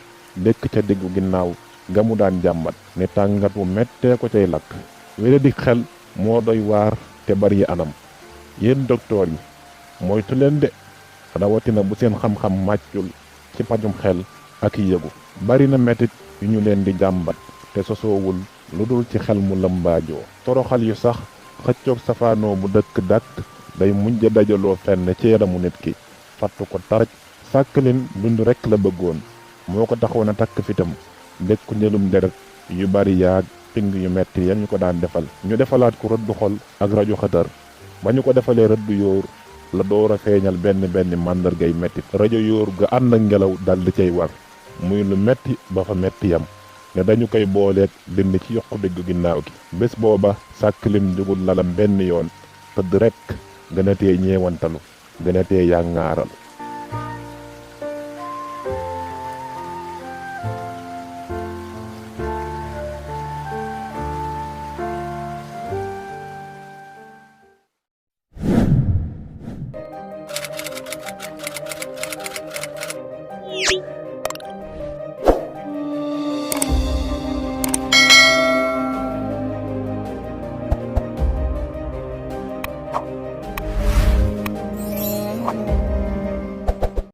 Speaker 1: lekk ca diggu ginnaaw ga mu daan jàmbat ni tàngat wu mettee ko cay lakk wére di xel moo doy waar te bari anam yéen docteur yi moytu leen de rawatina bu seen xam-xam màccul ci pajum xel ak yëgu bari na mettit yu ñu leen di jàmbat te sosoowul lu dul ci xel mu lëmbaajoo toroxal yu sax xëccoog safaanoo bu dëkk dàkk day mujj dajaloo fenn ci yaramu nit ki fattu ko taraj sàkkalin dund rekk la bëggoon moo ko taxoon a takk fitam dékku njëlum deret yu bari yaag ping yu metti yan ñu ko daan defal ñu defalaat ko rëddu xol ak rajo xëtër ba ñu ko defalee rëddu yóor la door a feeñal benn màndargay mettit rajo yóor ga ànd ak ngelaw dal di cay war muy lu metti ba fa metti yam ne dañu koy booleeg dind ci yokku diggu ginnaaw gi bés booba sàkkalin jugul lalam benn yoon tëdd rekk gën a tee ñeewantalu gën a tee yàngaaral
Speaker 2: Thank you.